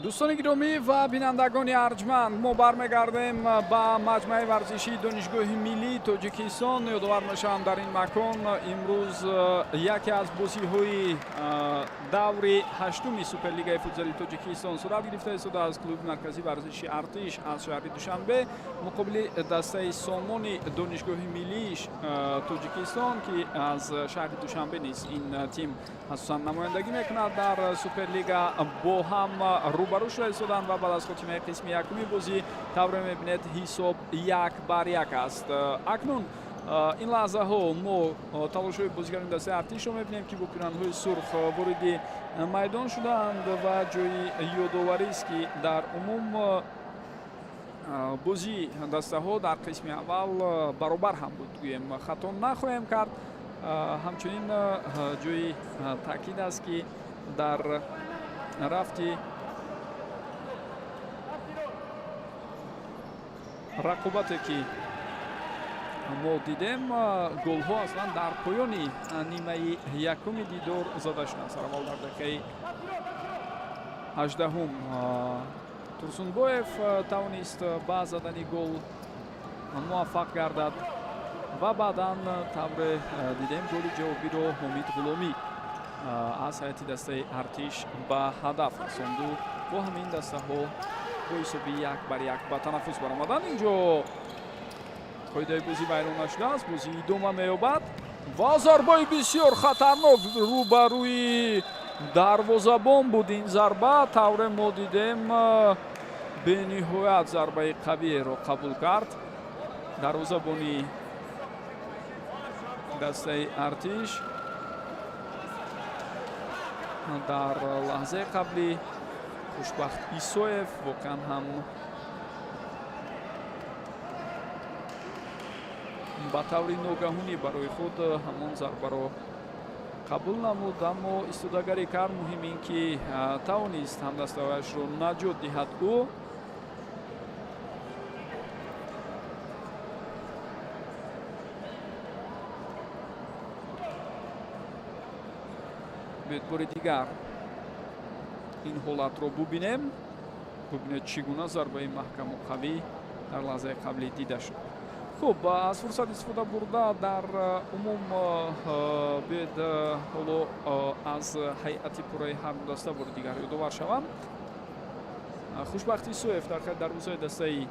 Дӯстони гиромӣ ва бинандагони арҷманд, мо бармегардем ба маҷмӯаи варзишии Донишгоҳи миллии Тоҷикистон. Ёдовар мешавам, дар ин макон имрӯз яке аз бозиҳои даври ҳаштуми Суперлигаи футзали Тоҷикистон сурат гирифта истода аз клуби марказии варзиши Артиш аз шаҳри Душанбе муқобили дастаи Сомони Донишгоҳи миллии Тоҷикистон, ки аз шаҳри Душанбе низ ин тим асосан намояндагӣ мекунад дар Суперлига, бо ҳам рӯбарӯ шуда истоданд ва баъд аз хотимаи қисми якуми бозӣ, тавре мебинед, ҳисоб 1-1 аст. Акнун ин лаҳзаҳо мо талошҳои бозигарони дастаи Артишро мебинем, ки бо пиранҳои сурх вориди майдон шудаанд ва ҷои ёдоварист, ки дар умум бозии дастаҳо дар қисми аввал баробар ҳам буд, гӯем хато нахоҳем кард. Ҳамчунин ҷои таъкид аст, ки дар рафти рақобате, ки мо дидем, голҳо аслан дар поёни нимаи якуми дидор зада шуданд. Сараввал дар дақиқаи 18-ум Турсунбоев тавонист ба задани гол муваффақ гардад ва баъдан, тавре дидем, голи ҷавобиро Ҳомид Ғуломӣ аз ҳайати дастаи Артиш ба ҳадаф расонду бо ҳамин дастаҳо бо ҳисоби 1-1 ба танаффус баромаданд. Инҷо қоидаи бозӣ вайрон нашудааст, бозӣ идома меёбад ва зарбаи бисёр хатарнок рӯбарӯи дарвозабон буд. Ин зарба, тавре мо дидем, бениҳоят зарбаи қавиеро қабул кард дарвозабони дастаи Артиш. Дар лаҳзаи қаблӣ Хушбахт Исоев воқеан ҳам ба таври ногаҳонӣ барои худ ҳамон зарбаро қабул намуд, аммо истодагарӣ кард. Муҳим ин ки тавонист ҳамдастаҳояшро наҷот диҳад ӯ. Биёед, бори дигар ин ҳолатро бубинем. Бубинед, чӣ гуна зарбаи маҳкаму қавӣ дар лаҳзаи қаблӣ дида шуд. Хуб, аз фурсат истифода бурда, дар умум биёед, ҳоло аз ҳайати пурраи ҳар ду даста бори дигар ёдовар шавам. Хушбахт Исоев дар дарвозаи дастаи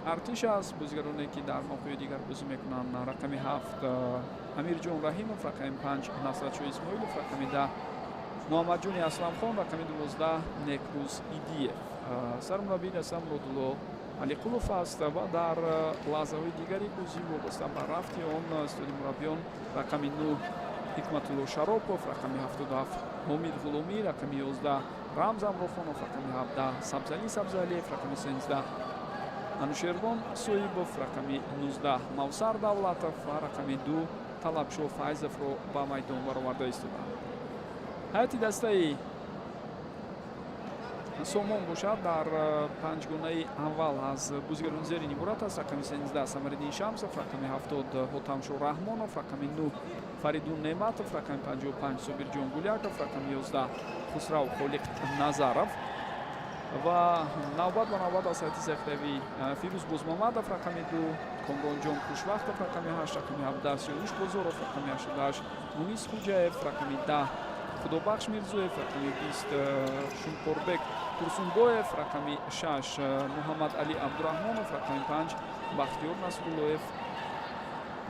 Артиш аст. Бозигароне, ки дар мавқеи дигар бозӣ мекунанд: рақами 7 Амирҷон Раҳимов, рақами 5 Насратшо Исмоилов, рақами 10 Муҳаммадҷони Асламхон, рақами 12 Некрӯз Идиев. Сармураббии даста Муродулло Алиқулов аст ва дар лаҳзаҳои дигари бозӣ вобаста ба рафти он истоди мураббиён: рақами 9 Ҳикматулло Шаропов, рақами 77 Ҳомид Ғуломӣ, рақами 11 Рамз Амрохонов, рақами 17 Сабзалӣ Сабзалиев, рақами 13 Анушервон Соибов, рақами 19 Мавсар Давлатов ва рақами 2 Талабшо Файзовро ба майдон бароварда истоданд. Ҳайати дастаи Сомон бошад, дар панҷгонаи аввал аз бозигарони зерин иборат аст: рақами 13 Самариддин Шамсов, рақами 70 Ҳотамшо Раҳмонов, рақами 9 Фаридун Неъматов, рақами 55 Собирҷон Гуляков, рақами 11 Хусрав Холиқ Назаров ва навбат ба навбат аз ҳайати захиравӣ Фирӯз Бозмамадов, рақами 2 Комронҷон Хушвақтов, рақами 8, рақами 17 Сиёвуш Бозоров, рақами 88 Мунис Хуҷаев, рақами 10 Худобахш Мирзоев, рақами 20 Шунқорбек Турсунбоев, рақами 6 Муҳаммад Али Абдураҳмонов, рақами 5 Бахтиёр Насруллоев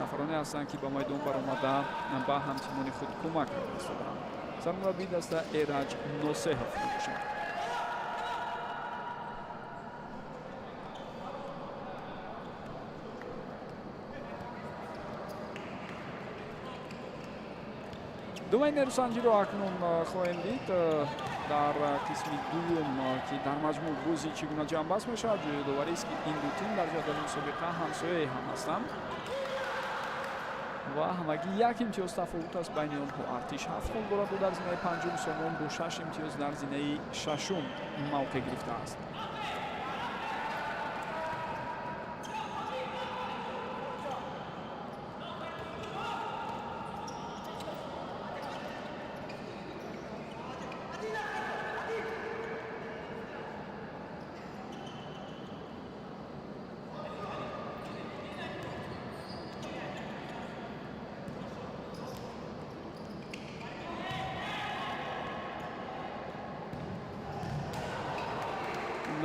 нафароне ҳастанд, ки ба майдон баромада ба ҳамтимони худ кӯмак карда истодаанд. Сармураббии даста Эраҷ Носеҳов мебошад. Думаи нерӯсанҷиро акнун хоҳем дид дар қисми дуюм, ки дар маҷмӯъ бозӣ чӣ гуна ҷамъбаст мешавад. Ҷои ёдоварист, ки ин ду тим дар ҷадвали мусобиқа ҳамсояи ҳам ҳастанд ва ҳамагӣ як имтиёз тафовут аст байни онҳо. Артиш ҳафт хол дораду дар зинаи панҷум, Сомон бо шаш имтиёз дар зинаи шашум мавқеъ гирифтааст.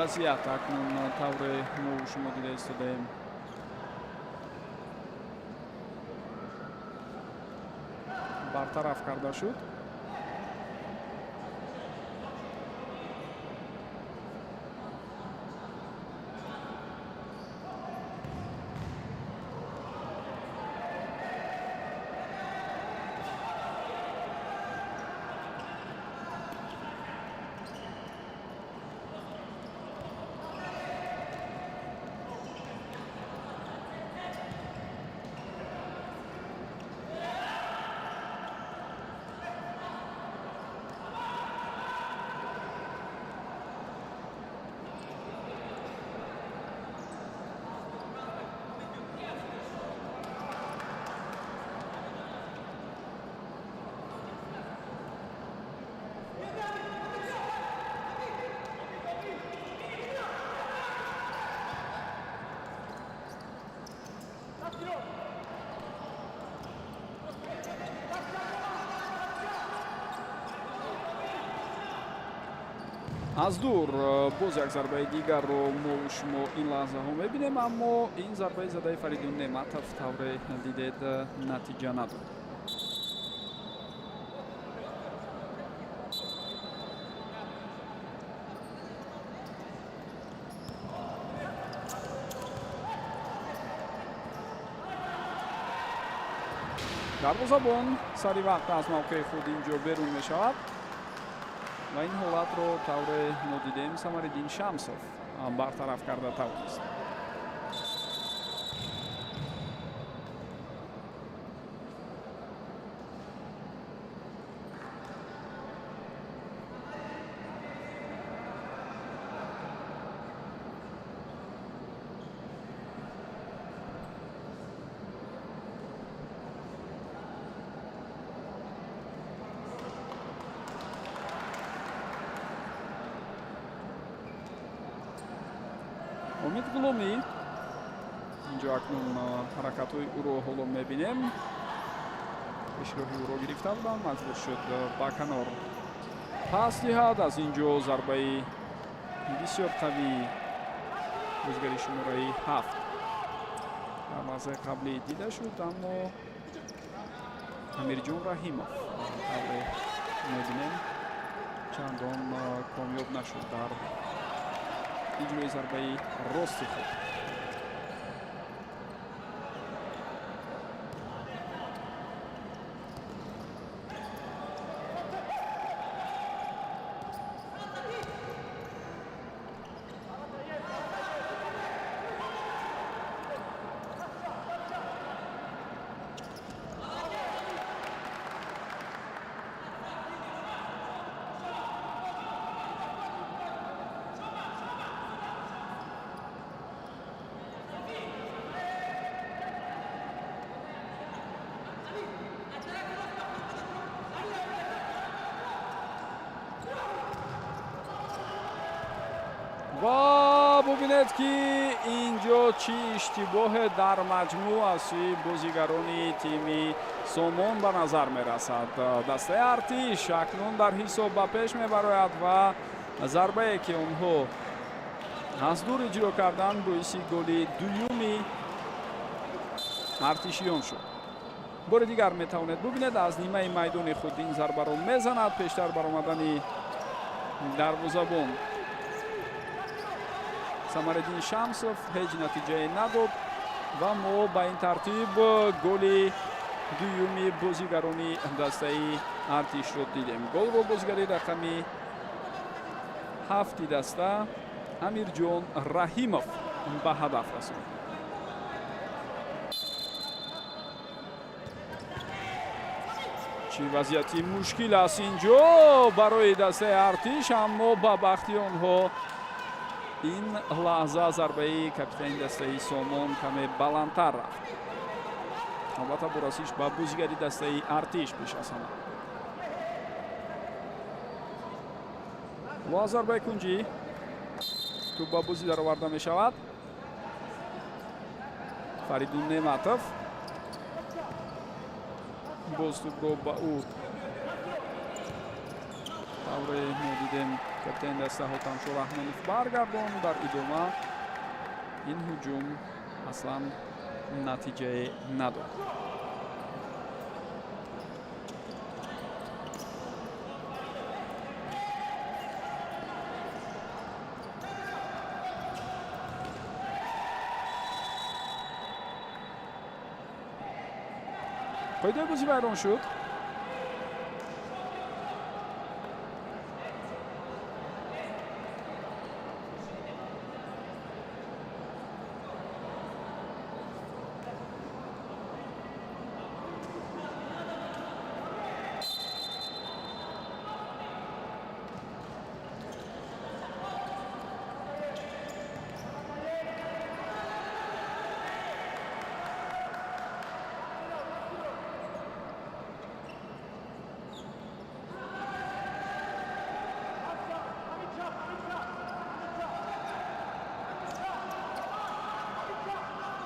Вазъият акнун тавре мо шумо дида истодаем, бартараф карда шуд. Аз дур боз як зарбаи дигарро мо шумо ин лаҳзаҳо мебинем, аммо ин зарбаи задаи Фаридун Неъматов, тавре дидед, натиҷа надод. Дарвозабон сари вақт аз мавқеи худ ин ҷо берун мешавад ва ин ҳолатро, тавре мо дидем, Самариддин Шамсов бартараф карда тавонист. Умид Ғуломӣ, инҷо акнун ҳаракатҳои ӯро ҳоло мебинем. Пешроҳи ӯро гирифта буданд, маҷбур шуд ба канор пас диҳад. Аз ин ҷо зарбаи бисёр қавии бозигари шумораи 7 дар лаҳзаи қаблӣ дида шуд, аммо Амирҷон Раҳимов, тавре мебинем, чандон комёб нашуд дар иҷрои зарбаи рости худ. Ва бубинед, ки ин ҷо чӣ иштибоҳе дар маҷмӯъ аз сӯи бозигарони тими Сомон ба назар мерасад. Дастаи Артиш акнун дар ҳисоб ба пеш мебарояд ва зарбае, ки онҳо аз дур иҷро карданд, боиси голи дуюми артишиён шуд. Бори дигар метавонед бубинед, аз нимаи майдони худ ин зарбаро мезанад. Пештар баромадани дарвозабон Самариддин Шамсов ҳеҷ натиҷае надод ва мо ба ин тартиб голи дуюми бозигарони дастаи Артишро дидем. Голро бозигари рақами 7-и даста Амирҷон Раҳимов ба ҳадаф расонд. Чӣ вазъияти мушкил аст ин ҷо барои дастаи Артиш, аммо ба бахти онҳо ин лаҳза зарбаи капитани дастаи Сомон каме баландтар рафт. Албатта, бо расиш ба бозигари дастаи Артиш пеш аз ҳама. Ва зарбаи кунҷӣ, тӯб ба бозӣ дароварда мешавад. Фаридун Неъматов, боз тӯбро ба ӯ Тавре мо дидем, капитани даста Ҳотамшо Раҳмонов баргардон. Дар идома ин ҳуҷум аслан натиҷае надод. Қоидаи бозӣ вайрон шуд.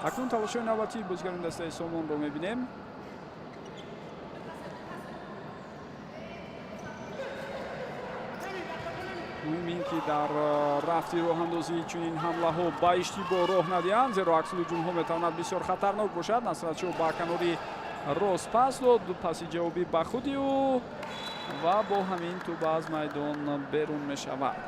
Акнун талошҳои навбатии бозигарони дастаи Сомонро мебинем. Муҳим ин ки дар рафти роҳандозии чунин ҳамлаҳо ба иштибоҳ роҳ надиҳанд, зеро аксулҳуҷумҳо метавонад бисёр хатарнок бошад. Насратшоҳ ба канори рост пас дод, паси ҷавобӣ ба худи ӯ ва бо ҳамин тӯб аз майдон берун мешавад.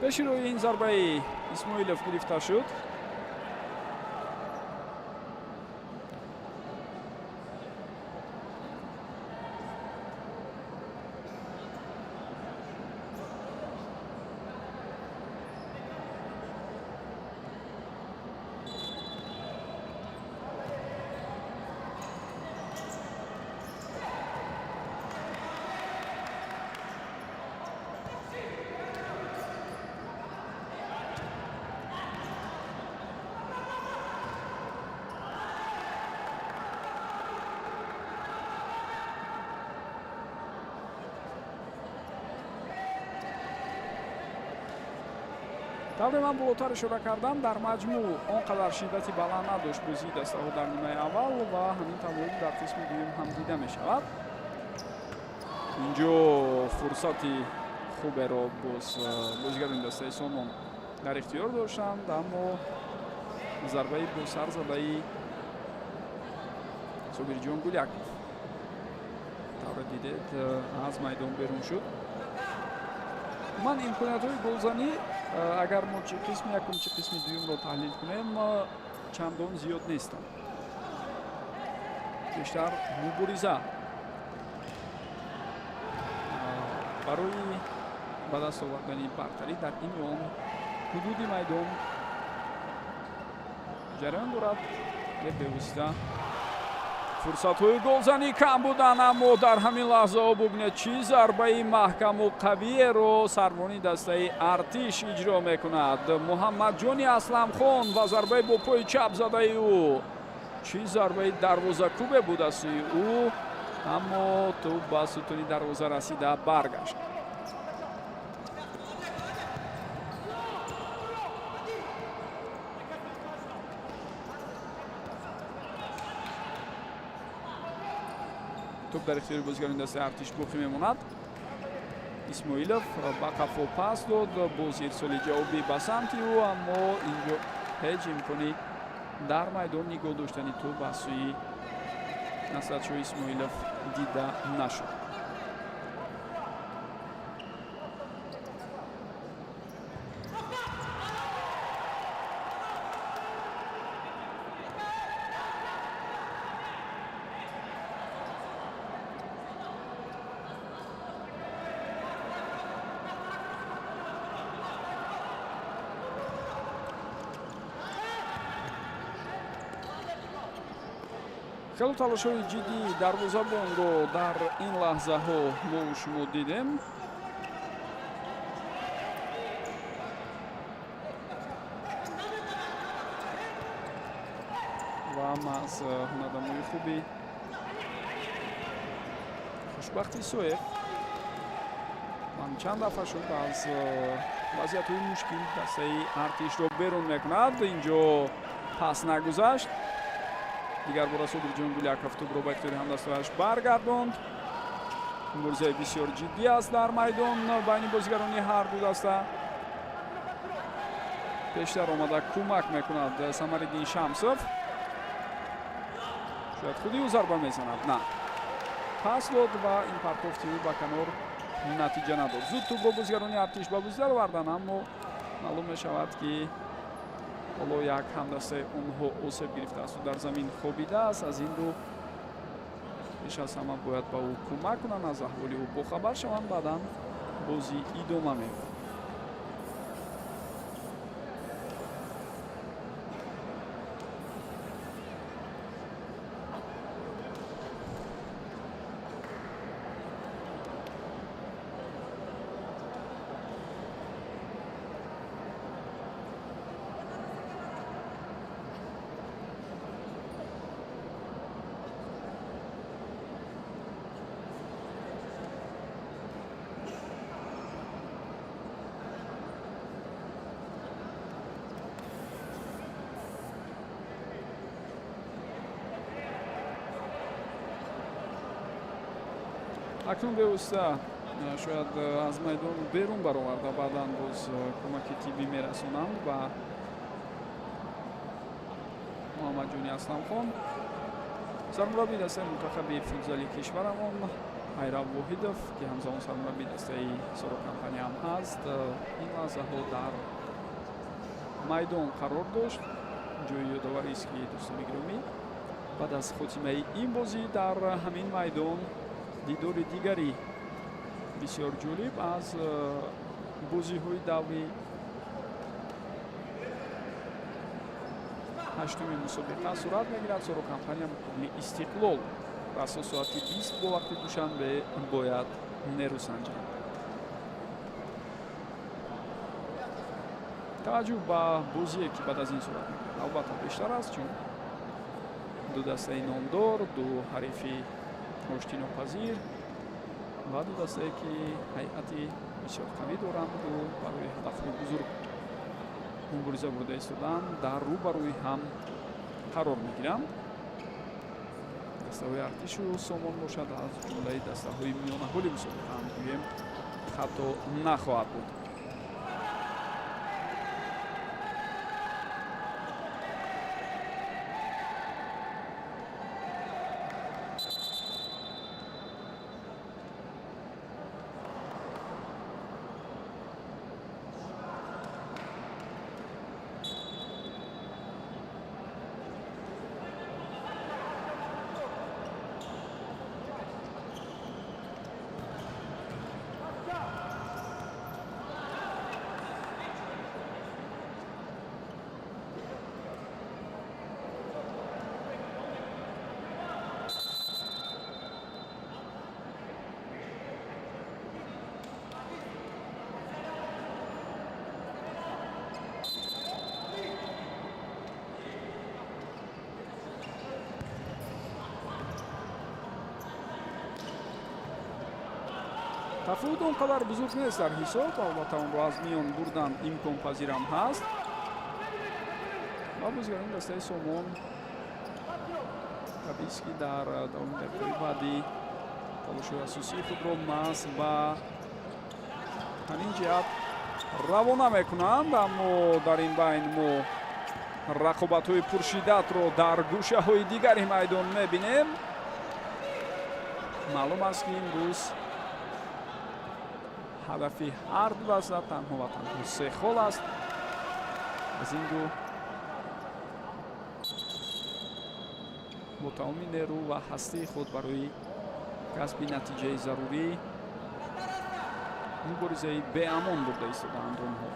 Пеши рӯи ин зарбаи Исмоилов гирифта шуд. Тавре ман болотар ишора кардам, дар маҷмӯъ он қадар шиддати баланд надошт бозии дастаҳо дар нимаи аввал ва ҳамин тамоюл дар қисми дуюм ҳам дида мешавад. Инҷо фурсати хуберо боз бозигарони дастаи Сомон дар ихтиёр доштанд, аммо зарбаи босар задаи Собирҷон Гуляков тавре дидед аз майдон берун шуд. Ман имкониятҳои голзанӣ, агар мо чи қисми якум, чи қисми дуюмро таҳлил кунем, чандон зиёд нестанд. Бештар мубориза барои ба даст овардани бартарӣ дар ин ё он ҳудуди майдон ҷараён дорад. Бевосита фурсатҳои голзанӣ кам буданд, аммо дар ҳамин лаҳзаҳо бубинед, чӣ зарбаи маҳкаму қавиеро сарвони дастаи Артиш иҷро мекунад. Муҳаммадҷони Асламхон ва зарбаи бо пои чап задаи ӯ. Чӣ зарбаи дарвозакӯбе буд аз сӯи ӯ, аммо тӯб ба сутуни дарвоза расида баргашт. Тӯб дар ихтиёри бозигарони дастаи Артиш боқӣ мемонад. Исмоилов ба қафо пас дод, боз ирсоли ҷавобӣ ба самти ӯ, аммо инҷо ҳеҷ имкони дар майдон нигоҳ доштани тӯб аз сӯи Насратшоҳ Исмоилов дида нашуд. Хело талошҳои ҷиддии дарвозабонро дар ин лаҳзаҳо мо шумо дидем. Аз ҳунарнамои хуби Хушбахт Исоев ман чанд дафъа шуд, аз вазъиятҳои мушкил дастаи Артишро берун мекунад. Инҷо пас нагузашт. Дигар бора Собирҷон Гуляков тӯбро ба ихтиёри ҳамдастааш баргардонд. Муборизаи бисёр ҷиддӣ аст дар майдон байни бозигарони ҳар ду даста. Пештар омада кӯмак мекунад Самариддин Шамсов. Шояд худи ӯ зарба мезанад. На, пас дод ва ин партофти ӯ ба канор натиҷа надод. Зуд тӯбро бозигарони Артиш ба бозӣ дароварданд, аммо маълум мешавад, ки ҳоло як ҳамдастаи онҳо осеб гирифтааст, дар замин хобидааст. Аз ин рӯ пеш аз ҳама бояд ба ӯ кӯмак кунанд, аз аҳволи ӯ бохабар шаванд, баъдан бозӣ идома меёбад. Акнун бевосита шояд аз майдон берун бароварда, баъдан боз кӯмаки тиббӣ мерасонанд ба Муҳаммадҷони Асламхон. Сармураббии дастаи мунтахаби футзали кишварамон Ҳайрав Воҳидов, ки ҳамзамон сармураббии дастаи Соро Компания ҳам ҳаст, ин лаҳзаҳо дар майдон қарор дошт. Ҷои ёдоварист, ки, дӯстони гиромӣ, баъд аз хотимаи ин бозӣ дар ҳамин майдон дидори дигари бисёр ҷолиб аз бозиҳои даври ҳаштуми мусобиқа сурат мегирад. Соро Компания муқобили Истиқлол расо соати 20 бо вақти Душанбе бояд нерӯ санҷанд. Таваҷҷӯҳ ба бозие, ки баъд аз ин сурат мегирад, албатта бештар аст, чун ду дастаи номдор, ду ҳарифи оштинопазир ва ду дастае, ки ҳайати бисёр қавӣ доранду барои ҳадафҳои бузург мубориза бурда истоданд, дар рӯбарӯи ҳам қарор мегиранд. Дастаҳои Артишу Сомон бошад, аз ҷумлаи дастаҳои миёнаҳоли мусобиқаам гӯем, хато нахоҳад буд. Тафовут он қадар бузург нест дар ҳисоб, албатта онро аз миён бурдан имконпазирам ҳаст ва бозигарони дастаи Сомон табиист, ки дар давоми дақиқаи баъдӣ талошҳои асосии худро маҳз ба ҳамин ҷиҳат равона мекунанд. Аммо дар ин байн мо рақобатҳои пуршиддатро дар гӯшаҳои дигари майдон мебинем. Маълум аст, ки имрӯз ҳадафи ҳар ду даста танҳо ва танҳо се хол аст. Аз ин рӯ бо тамоми нерӯ ва ҳастии худ барои касби натиҷаи зарурӣ муборизаи беамон бурда истодаанд онҳо.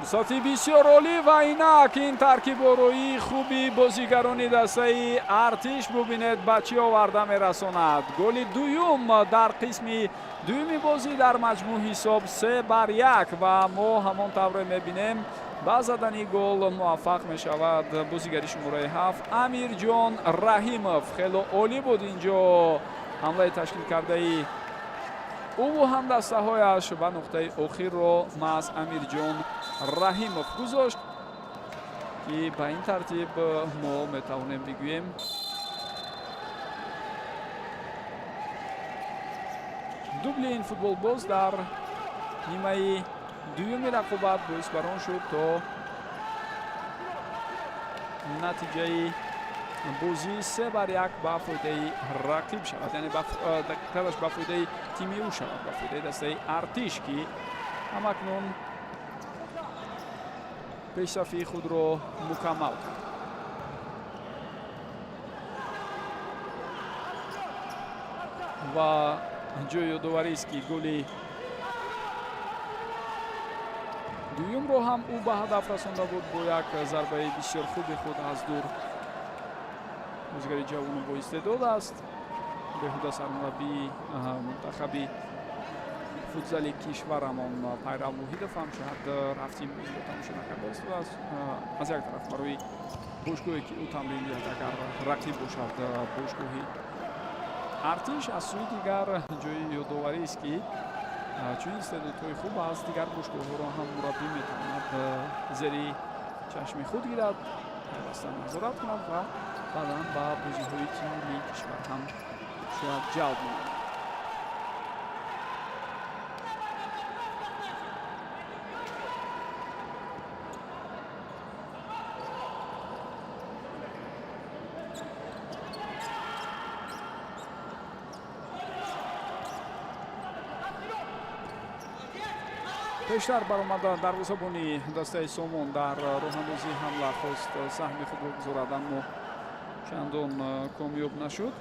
Фурсати бисёр олӣ ва инак ин таркибороии хуби бозигарони дастаи Артиш бубинед, ба чӣ оварда мерасонад. Голи дуюм дар қисми дуюми бозӣ, дар маҷмӯъ ҳисоб 3-1 ва мо ҳамон тавре мебинем, ба задани гол муваффақ мешавад бозигари шумораи 7 Амирҷон Раҳимов. Хело олӣ буд инҷо ҳамлаи ташкил кардаи ӯву ҳамдастаҳояш ва нуқтаи охирро маҳз Амирҷон Раҳимов гузошт, ки ба ин тартиб мо метавонем бигӯем, дубли ин футболбоз дар нимаи дуюми рақобат боис бар он шуд, то натиҷаи бозӣ 3-1 ба фоидаи рақиб шавад, яъне дақиқтараш ба фоидаи тими ӯ шавад, ба фоидаи дастаи Артиш, ки ҳамакнун пешсафии худро мукаммал кард. Ва ҷои ёдоварист, ки голи дуюмро ҳам ӯ ба ҳадаф расонда буд бо як зарбаи бисёр хуби худ аз дур. Бозигари ҷавону боистеъдод аст. Беҳуда сармураббии мунтахаби футзали кишварамон Пайрав Воҳидов ҳам шояд рафти ин бозиро тамошо накарда истодааст. Аз як тараф барои бошгоҳе, ки ӯ тамрин диҳад, агар рақиб бошад бошгоҳи Артиш, аз сӯи дигар ҷои ёдоварист, ки чунин истеъдодҳои хуб аз дигар бошгоҳҳоро ҳам мураббӣ метавонад зери чашми худ гирад, пайваста назорат кунад ва баъдан ба бозиҳои тими миллии кишвар ҳам шояд ҷалб намояд. Пештар баромада дарвозабони дастаи Сомон дар роҳандозии ҳамла хост саҳми худро гузорад, аммо чандон комёб нашуд.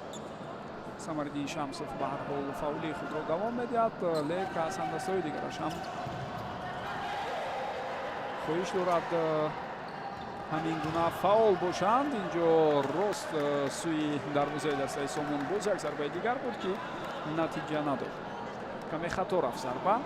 Самариддин Шамсов ба ҳар ҳол фаъолии худро давом медиҳад, лек аз ҳамдастаҳои дигараш ҳам хоҳиш дорад ҳамин гуна фаъол бошанд. Инҷо рост сӯи дарвозаи дастаи Сомон боз як зарбаи дигар буд, ки натиҷа надод. Каме хато рафт зарба.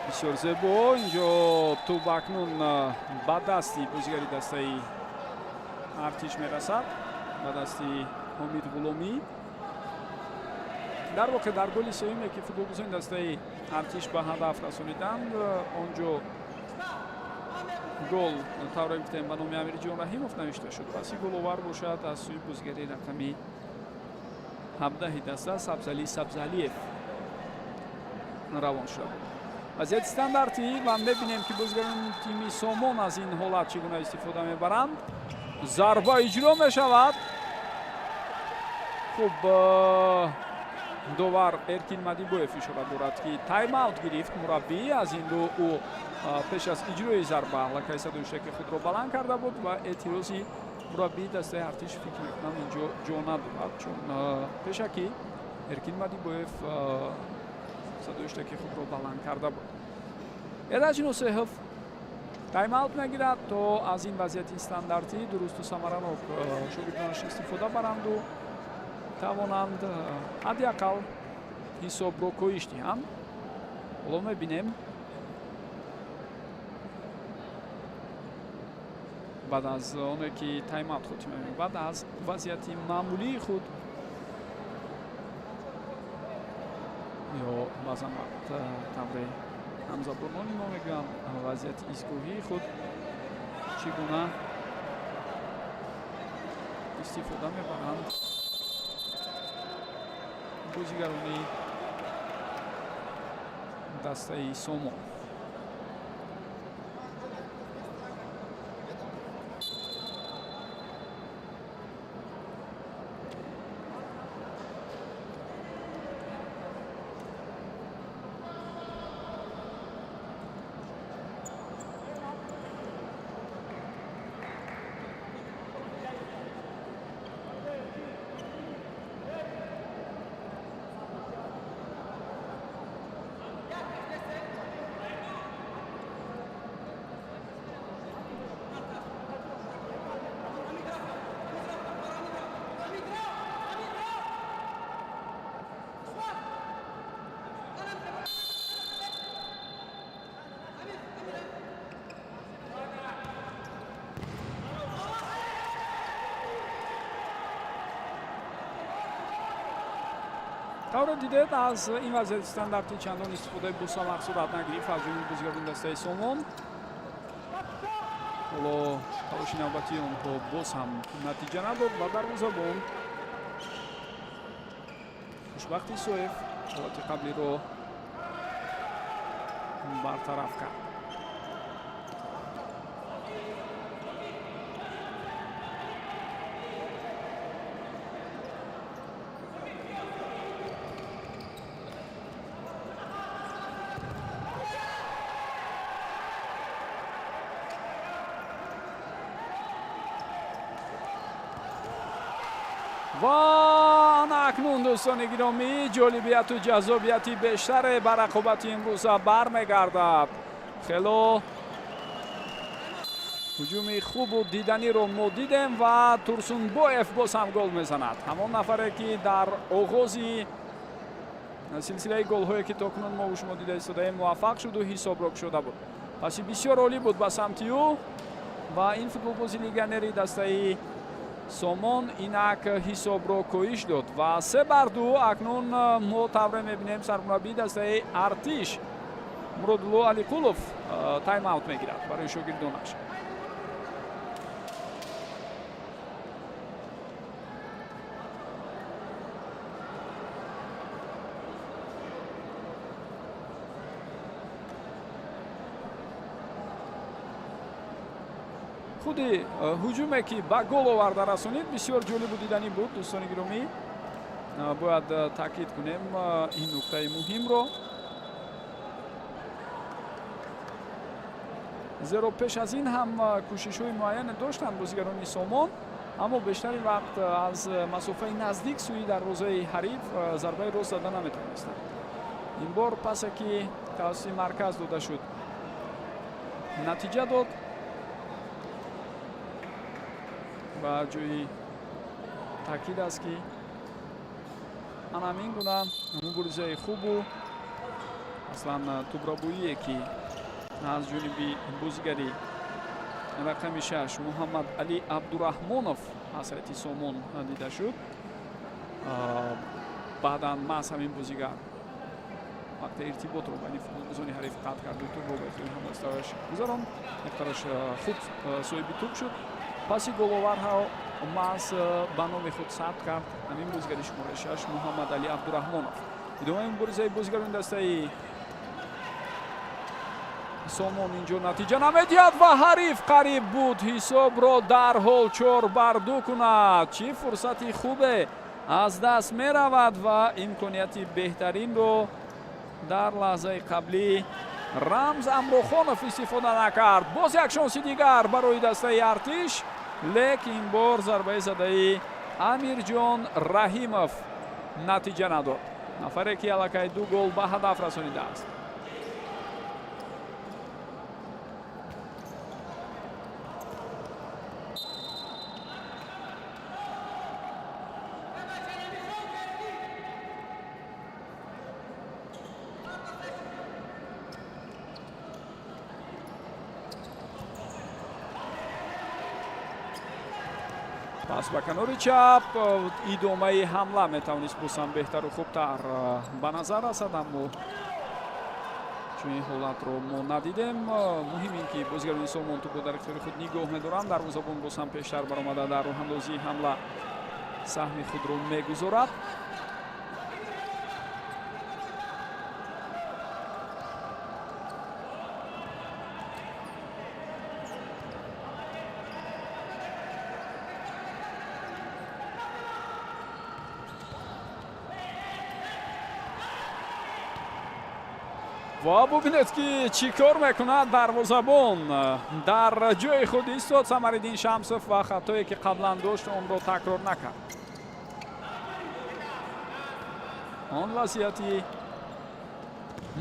Бисёр зебо инҷо тӯб акнун ба дасти бозигари дастаи Артиш мерасад, ба дасти Ҳомид Ғуломӣ. Дар воқеъ дар голи сеюме, ки футболбозони дастаи Артиш ба ҳадаф расониданд, он ҷо гол тавре гуфтем ба номи Амирҷон Раҳимов навишта шуд. Паси головар бошад аз сӯи бозигари рақами 17 даста Сабзалӣ Сабзалиев равон шуда буд. Вазъияти стандартӣ ва мебинем, ки бозигарони тими Сомон аз ин ҳолат чӣ гуна истифода мебаранд. Зарба иҷро мешавад. Хуб, довар Эркин Мадибоев ишора дорад, ки тайм-аут гирифт мураббӣ. Аз ин рӯ ӯ пеш аз иҷрои зарба аллакай садои шаки худро баланд карда буд ва эътирози мураббии дастаи Артиш, фикр мекунам, инҷо ҷо надорад, чун пешакӣ Эркин Мадибоев садои штаки худро баланд карда буд. Эраҷ Носеҳов тайм-аут мегирад, то аз ин вазъияти стандартӣ дурусту самаранок шогирдонаш истифода баранду тавонанд ҳадди ақал ҳисобро коҳиш диҳанд. Ҳоло мебинем, баъд аз оне ки тайм-аут хотима меёбад, аз вазъияти маъмулии худ ё баъзан вақт тавре ҳамзабонони мо мегӯянд, вазъияти истгоҳии худ чӣ гуна истифода мебаранд бозигарони дастаи Сомон. Тавре дидед, аз ин вазъияти стандартӣ чандон истифодаи босамар сурат нагирифт аз ҷониби бозигарони дастаи Сомон. Ҳоло талоши навбатии онҳо боз ҳам натиҷа надод ва дарвозабон Хушбахт Исоев ҳолати қаблиро бартараф кард. Ва ана акнун, дӯстони гиромӣ, ҷолибияту ҷаззобияти бештаре ба рақобати имрӯза бармегардад. Хело ҳуҷуми хубу диданиро мо дидем ва Турсунбоев боз ҳам гол мезанад. Ҳамон нафаре, ки дар оғози силсилаи голҳое, ки то кунун мо шумо дида истодаем, муваффақ шуду ҳисобро кушода буд. Паси бисёр олӣ буд ба самти ӯ ва ин футболбози легионери дастаи Сомон инак ҳисобро коҳиш дод ва 3-2. Акнун мо тавре мебинем, сармураббии дастаи Артиш Муродулло Алиқулов тайм-аут мегирад барои шогирдонаш. Худи ҳуҷуме, ки ба гол оварда расонид, бисёр ҷолибу диданӣ буд, дӯстони гиромӣ. Бояд таъкид кунем ин нуктаи муҳимро, зеро пеш аз ин ҳам кӯшишҳои муайяне доштанд бозигарони Сомон, аммо бештари вақт аз масофаи наздик сӯи дарвозаи ҳариф зарбаи рост зада наметавонистанд. Ин бор пасе, ки тавассути марказ дода шуд, натиҷа дод ва ҷои таъкид аст, ки ана ҳамин гуна муборизаи хубу аслан тӯбрабоие, ки аз ҷониби бозигари рақами 6 Муҳаммад Али Абдураҳмонов аз ҳайати Сомон дида шуд. Баъдан маҳз ҳамин бозигар вақте иртиботро байни футболбозони ҳариф қатъ карду тӯбро ба ихтиёри ҳамдаставаш гузаронд, яктараш худ соҳиби тӯб шуд. Паси головарҳо маҳз ба номи худ сабт кард ҳамин бозигари шумораи 6 Муҳаммад Али Абдураҳмонов. Идомаи муборизаи бозигарони дастаи Сомон инҷо натиҷа намедиҳад ва ҳариф қариб буд ҳисобро дарҳол 4-2 кунад. Чӣ фурсати хубе аз даст меравад ва имконияти беҳтаринро дар лаҳзаи қаблӣ Рамз Амрохонов истифода накард. Боз як шонси дигар барои дастаи Артиш, лек ин бор зарбаи задаи Амирҷон Раҳимов натиҷа надод, нафаре, ки аллакай ду гол ба ҳадаф расонидааст. Пас ба канори чап идомаи ҳамла метавонист босам беҳтару хубтар ба назар расад, аммо чунин ҳолатро мо надидем. Муҳим ин ки бозигарони Сомон тӯбро дар ихтиёри худ нигоҳ медоранд. Дарвозабон босам пештар баромада, дар роҳандозии ҳамла саҳми худро мегузорад. Ва бубинед, ки чӣ кор мекунад дарвозабон. Дар ҷои худ истод Самариддин Шамсов ва хатое, ки қаблан дошт, онро такрор накард. Он вазъияти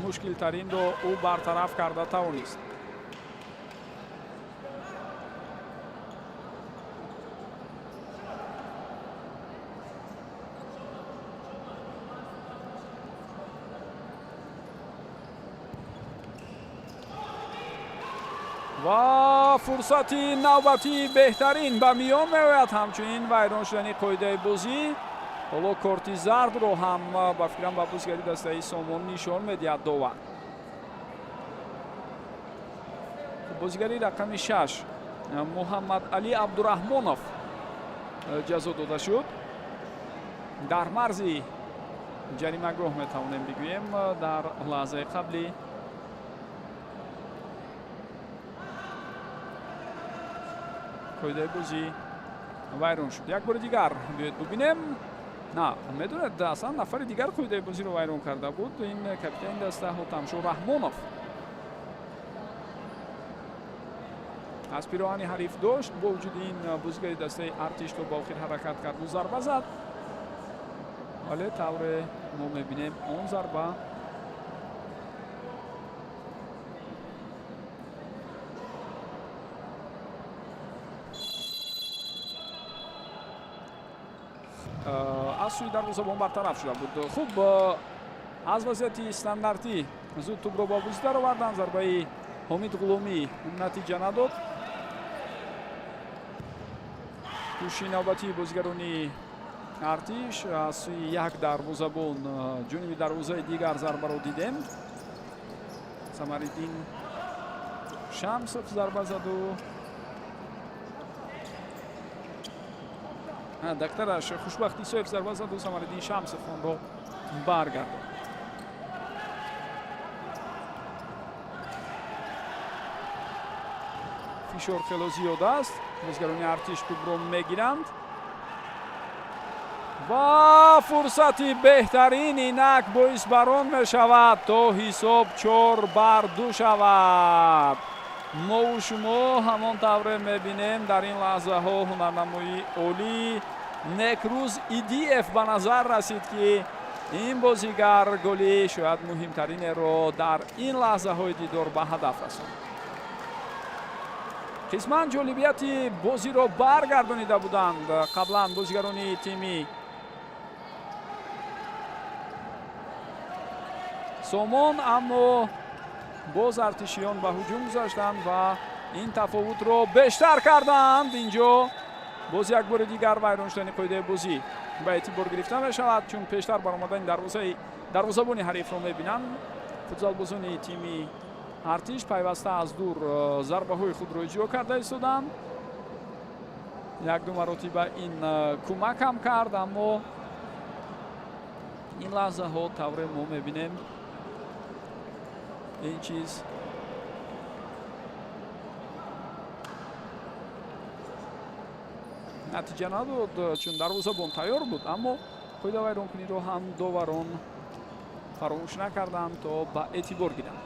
мушкилтаринро ӯ бартараф карда тавонист. Ва фурсати навбатии беҳтарин ба миён меояд. Ҳамчунин вайрон шудани қоидаи бозӣ. Ҳоло корти зардро ҳам ба фикрам ба бозигари дастаи Сомон нишон медиҳад довар. Бозигари рақами 6 Муҳаммад Али Абдураҳмонов ҷазо дода шуд. Дар марзи ҷаримагоҳ метавонем бигӯем, дар лаҳзаи қабли қоидаи бозӣ вайрон шуд. Як бори дигар биёед бубинем. На, медонед, аслан нафари дигар қоидаи бозиро вайрон карда буд. Ин капитани даста Ҳотамшо Раҳмонов аз пироҳани ҳариф дошт. Бо вуҷуди ин бозигари дастаи Артиш то ба охир ҳаракат карду зарба зад, вале тавре мо мебинем, он зарба аз сӯи дарвозабон бартараф шуда буд. Хуб, аз вазъияти стандартӣ зуд тӯбро ба бозӣ дароварданд. Зарбаи Ҳомид Ғуломӣ натиҷа надод. Кӯшиши навбатии бозигарони Артиш аз сӯи як дарвозабон ҷониби дарвозаи дигар зарбаро дидем. Самариддин Шамсов зарба заду дактараш Хушбахт Исоев зарба заду Самариддин Шамсов онро баргардонд. Фишор хело зиёд аст. Бозигарони Артиш тӯбро мегиранд ва фурсати беҳтарин инак боис бар он мешавад, то ҳисоб 4-2 шавад. Мову шумо ҳамон тавре мебинем, дар ин лаҳзаҳо ҳунарнамоии олӣ Некрӯз Идиев ба назар расид, ки ин бозигар голи шояд муҳимтаринеро дар ин лаҳзаҳои дидор ба ҳадаф расонд. Қисман ҷолибияти бозиро баргардонида буданд қаблан бозигарони тими Сомон, аммо боз артишиён ба ҳуҷум гузаштанд ва ин тафовутро бештар карданд. Инҷо боз як бори дигар вайрон шудани қоидаи бозӣ ба эътибор гирифта мешавад, чун пештар баромадани дарвозабони ҳарифро мебинанд. Футзалбозони тими Артиш пайваста аз дур зарбаҳои худро иҷро карда истоданд. Як-ду маротиба ин кӯмак ҳам кард, аммо ин лаҳзаҳо тавре мо мебинем, ин чиз натиҷа надод, чун дарвозабон тайёр буд, аммо қоидавайронкуниро ҳам доварон фаромӯш накарданд, то ба эътибор гиранд.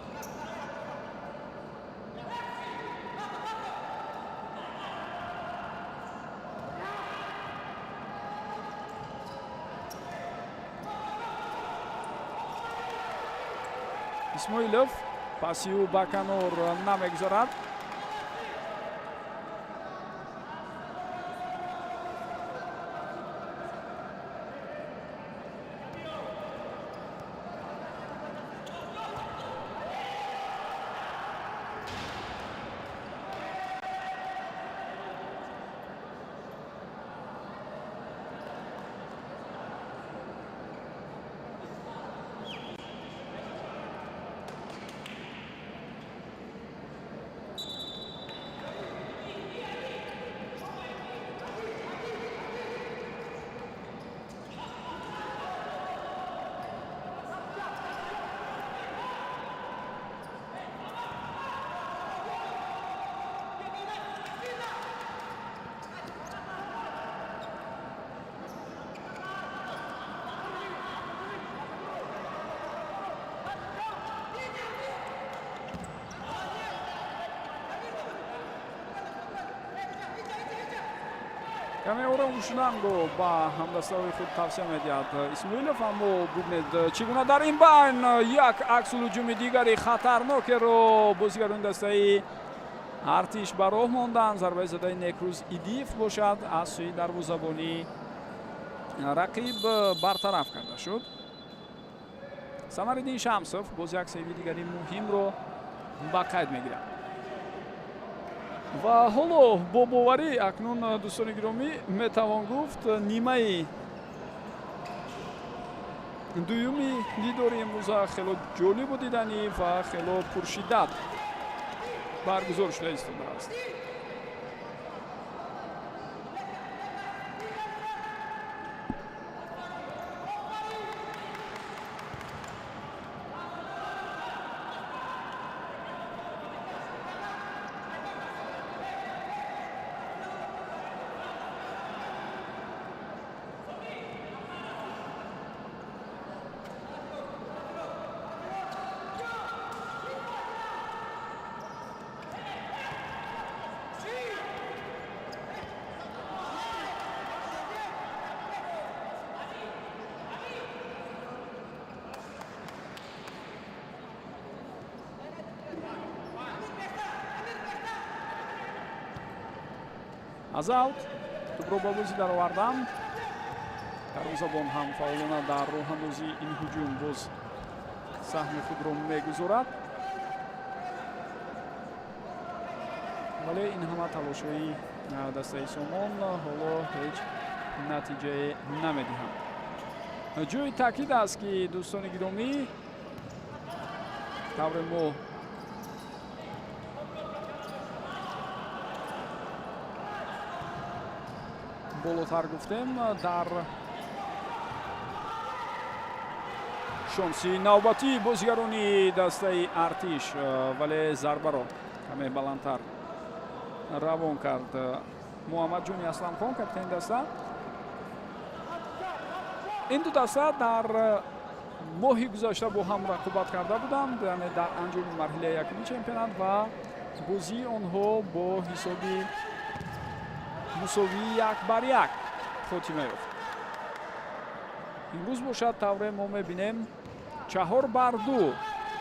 Исмоилов паси ӯ ба канор намегузорад. Каме ором шуданро ба ҳамдастаҳои худ тавсия медиҳад Исмоилов, аммо бубинед, чӣ гуна дар ин байн як аксулҳуҷуми дигари хатарнокеро бозигарони дастаи Артиш ба роҳ монданд. Зарбаи задаи Некрӯз Идиев бошад, аз сӯи дарвозабонии рақиб бартараф карда шуд. Самариддин Шамсов боз як сейви дигари муҳимро ба қайд мегирад. Ва ҳоло бо боварӣ акнун, дӯстони гиромӣ, метавон гуфт, нимаи Дуюми дидори имрӯза хело ҷолибу диданӣ ва хело пуршиддат баргузор шуда истодааст. Аз аут тӯбро ба бозӣ дароварданд. Дарвозабон ҳам фаъолона дар роҳандозии ин ҳуҷум боз саҳми худро мегузорад, вале ин ҳама талошҳои дастаи Сомон ҳоло ҳеҷ натиҷае намедиҳанд. Ҷои таъкид аст, ки, дӯстони гиромӣ, тавре мо болотар гуфтем, дар шонси навбатии бозигарони дастаи Артиш, вале зарбаро каме баландтар равон кард Муҳаммадҷони Асламхон, капитани даста. Ин ду даста дар моҳи гузашта бо ҳам рақобат карда буданд, яъне дар анҷоми марҳилаи якуми чемпионат, ва бозии онҳо бо ҳисоби мусовии 1-1 хотима ёфт. Имрӯз бошад, тавре мо мебинем, 4-2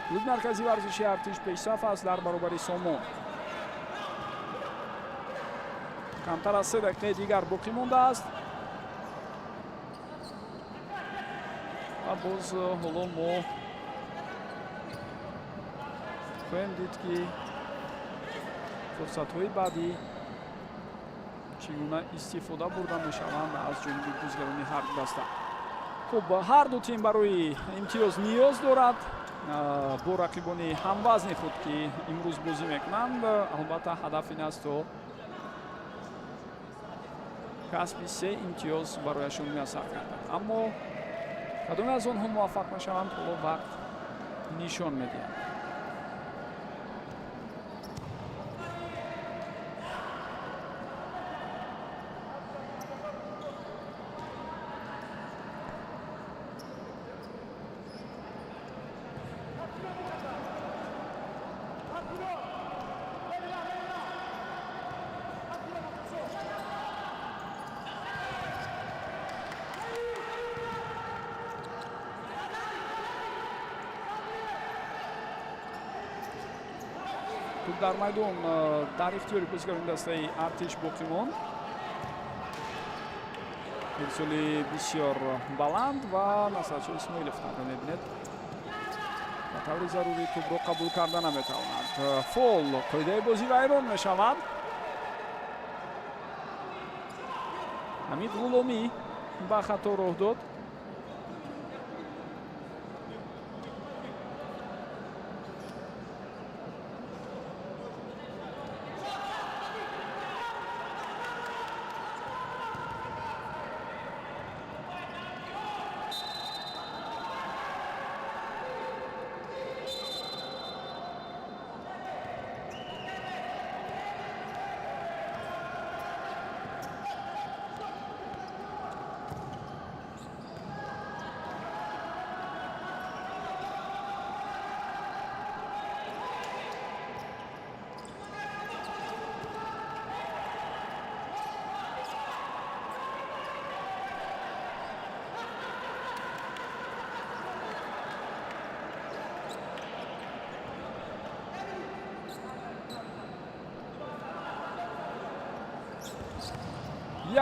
клуби марказии варзиши Артиш пешсаф аст дар баробари Сомон. Камтар аз 3 дақиқаи дигар боқӣ мондааст ва боз ҳоло мо хоҳем дид, ки фурсатҳои баъдӣ чӣ гуна истифода бурда мешаванд аз ҷониби бозигарони ҳар ду даста. Хуб, ҳар ду тим барои имтиёз ниёз дорад. Бо рақибони ҳамвазни худ, ки имрӯз бозӣ мекунанд, албатта, ҳадаф ин аст, то касби се имтиёз барояшон муяссар гардад, аммо кадоме аз онҳо муваффақ мешаванд, ҳоло вақт нишон медиҳад. Туп дар майдон дар ихтиёри бозигарони дастаи Артиш боқӣ монд. Ирсоли бисёр баланд ва Насратшо Исмоилов, тавре мебинед, ба таври зарурӣ тӯбро қабул карда наметавонад. Фол, қоидаи бозӣ вайрон мешавад. Ҳамид Ғуломӣ ба хато роҳ дод.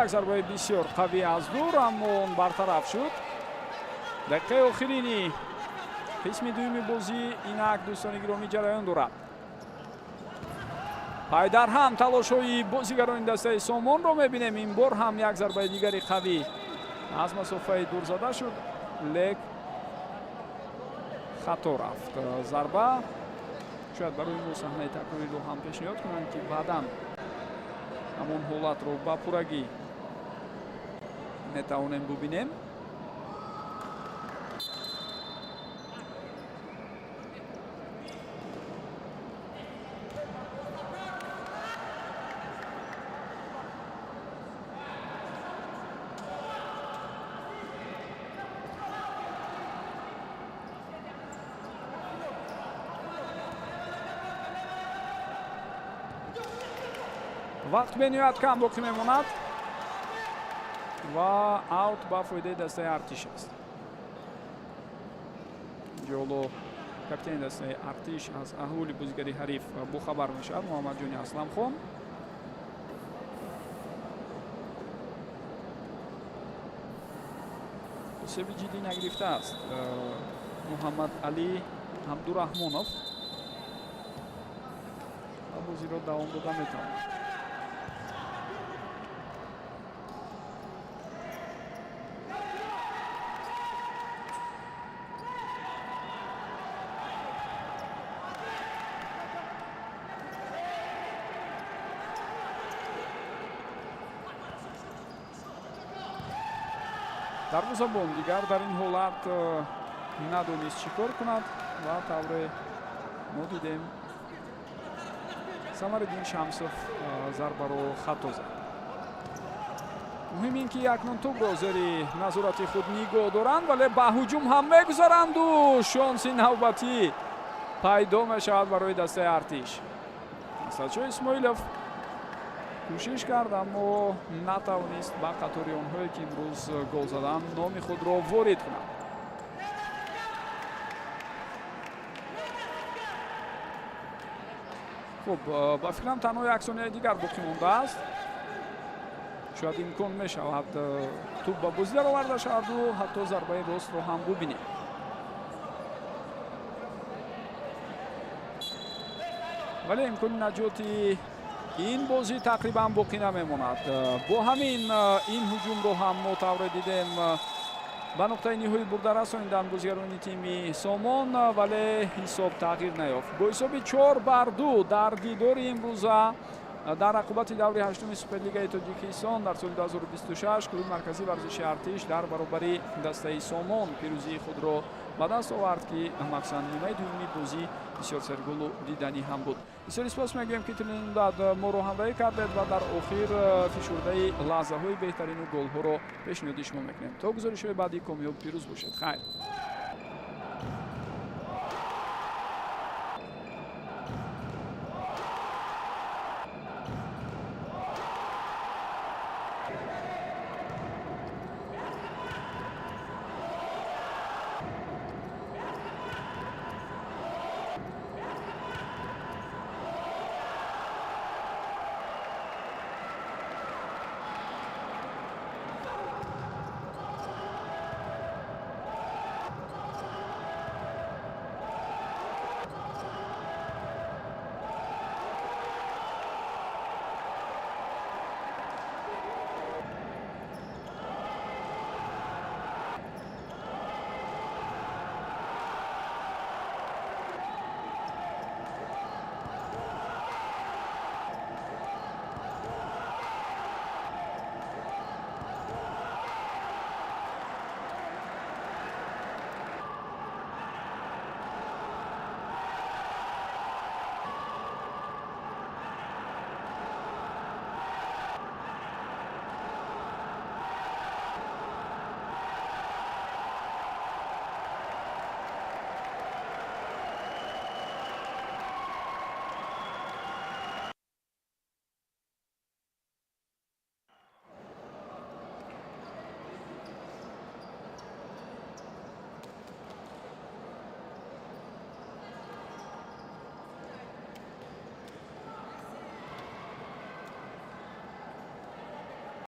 Як зарбаи бисёр қавӣ аз дур, аммо он бартараф шуд. Дақиқаи охирини қисми дуюми бозӣ инак, дӯстони гиромӣ, ҷараён дорад. Пайдарҳам талошҳои бозигарони дастаи Сомонро мебинем. Ин бор ҳам як зарбаи дигари қавӣ аз масофаи дур зада шуд, лек Хато рафт зарба. Шояд барои мо саҳнаи такрориро ҳам пешниҳод кунанд, ки баъдан ҳамон ҳолатро ба пуррагӣ метавонем бубинем. Вақт бениҳоят кам боқӣ мемонад ва аут ба фоидаи дастаи Артиш аст. Ҷоло капитани дастаи Артиш аз аҳволи бозигари ҳариф бохабар мешавад, Муҳаммадҷони Асламхон. Осеби ҷиддӣ нагирифтааст Муҳаммад Алӣ Абдураҳмонов ва бозиро давом дода метавонад. Дарвозабон дигар дар ин ҳолат надонист чӣ кор кунад ва тавре мо дидем, Самариддин Шамсов зарбаро хато зад. Муҳим ин ки акнун тӯбро зери назорати худ нигоҳ доранд, вале ба ҳуҷум ҳам мегузаранду шонси навбатӣ пайдо мешавад барои дастаи Артиш. Асадшоҳ Исмоилов кӯшиш кард, аммо натавонист ба қатори онҳое, ки имрӯз гол заданд, номи худро ворид кунад. Хуб, ба фикрам, танҳо як сонияи дигар боқӣ мондааст. Шояд имкон мешавад, тӯб ба бозӣ дароварда шаваду ҳатто зарбаи ростро ҳам бубинем. Вале имкони наҷоти ин бозӣ тақрибан боқӣ намемонад. Бо ҳамин ин ҳуҷумро ҳам мо тавре дидем, ба нуқтаи ниҳоӣ бурда расониданд бозигарони тими Сомон, вале ҳисоб тағйир наёфт. Бо ҳисоби 4-2 дар дидори имрӯза дар рақобати даври ҳаштуми Суперлигаи Тоҷикистон дар соли 2026 клуби марказии варзиши Артиш дар баробари дастаи Сомон пирӯзии худро ба даст овард, ки махсусан нимаи дуюми бозӣ бисёр сергулу диданӣ ҳам буд. Бисёр сипос мегӯем, ки тӯли муддат моро ҳамроҳӣ кардед ва дар охир фишурдаи лаҳзаҳои беҳтарину голҳоро пешниҳоди шумо мекунем. То гузоришҳои баъдӣ комёб, пирӯз бошед. Хайр.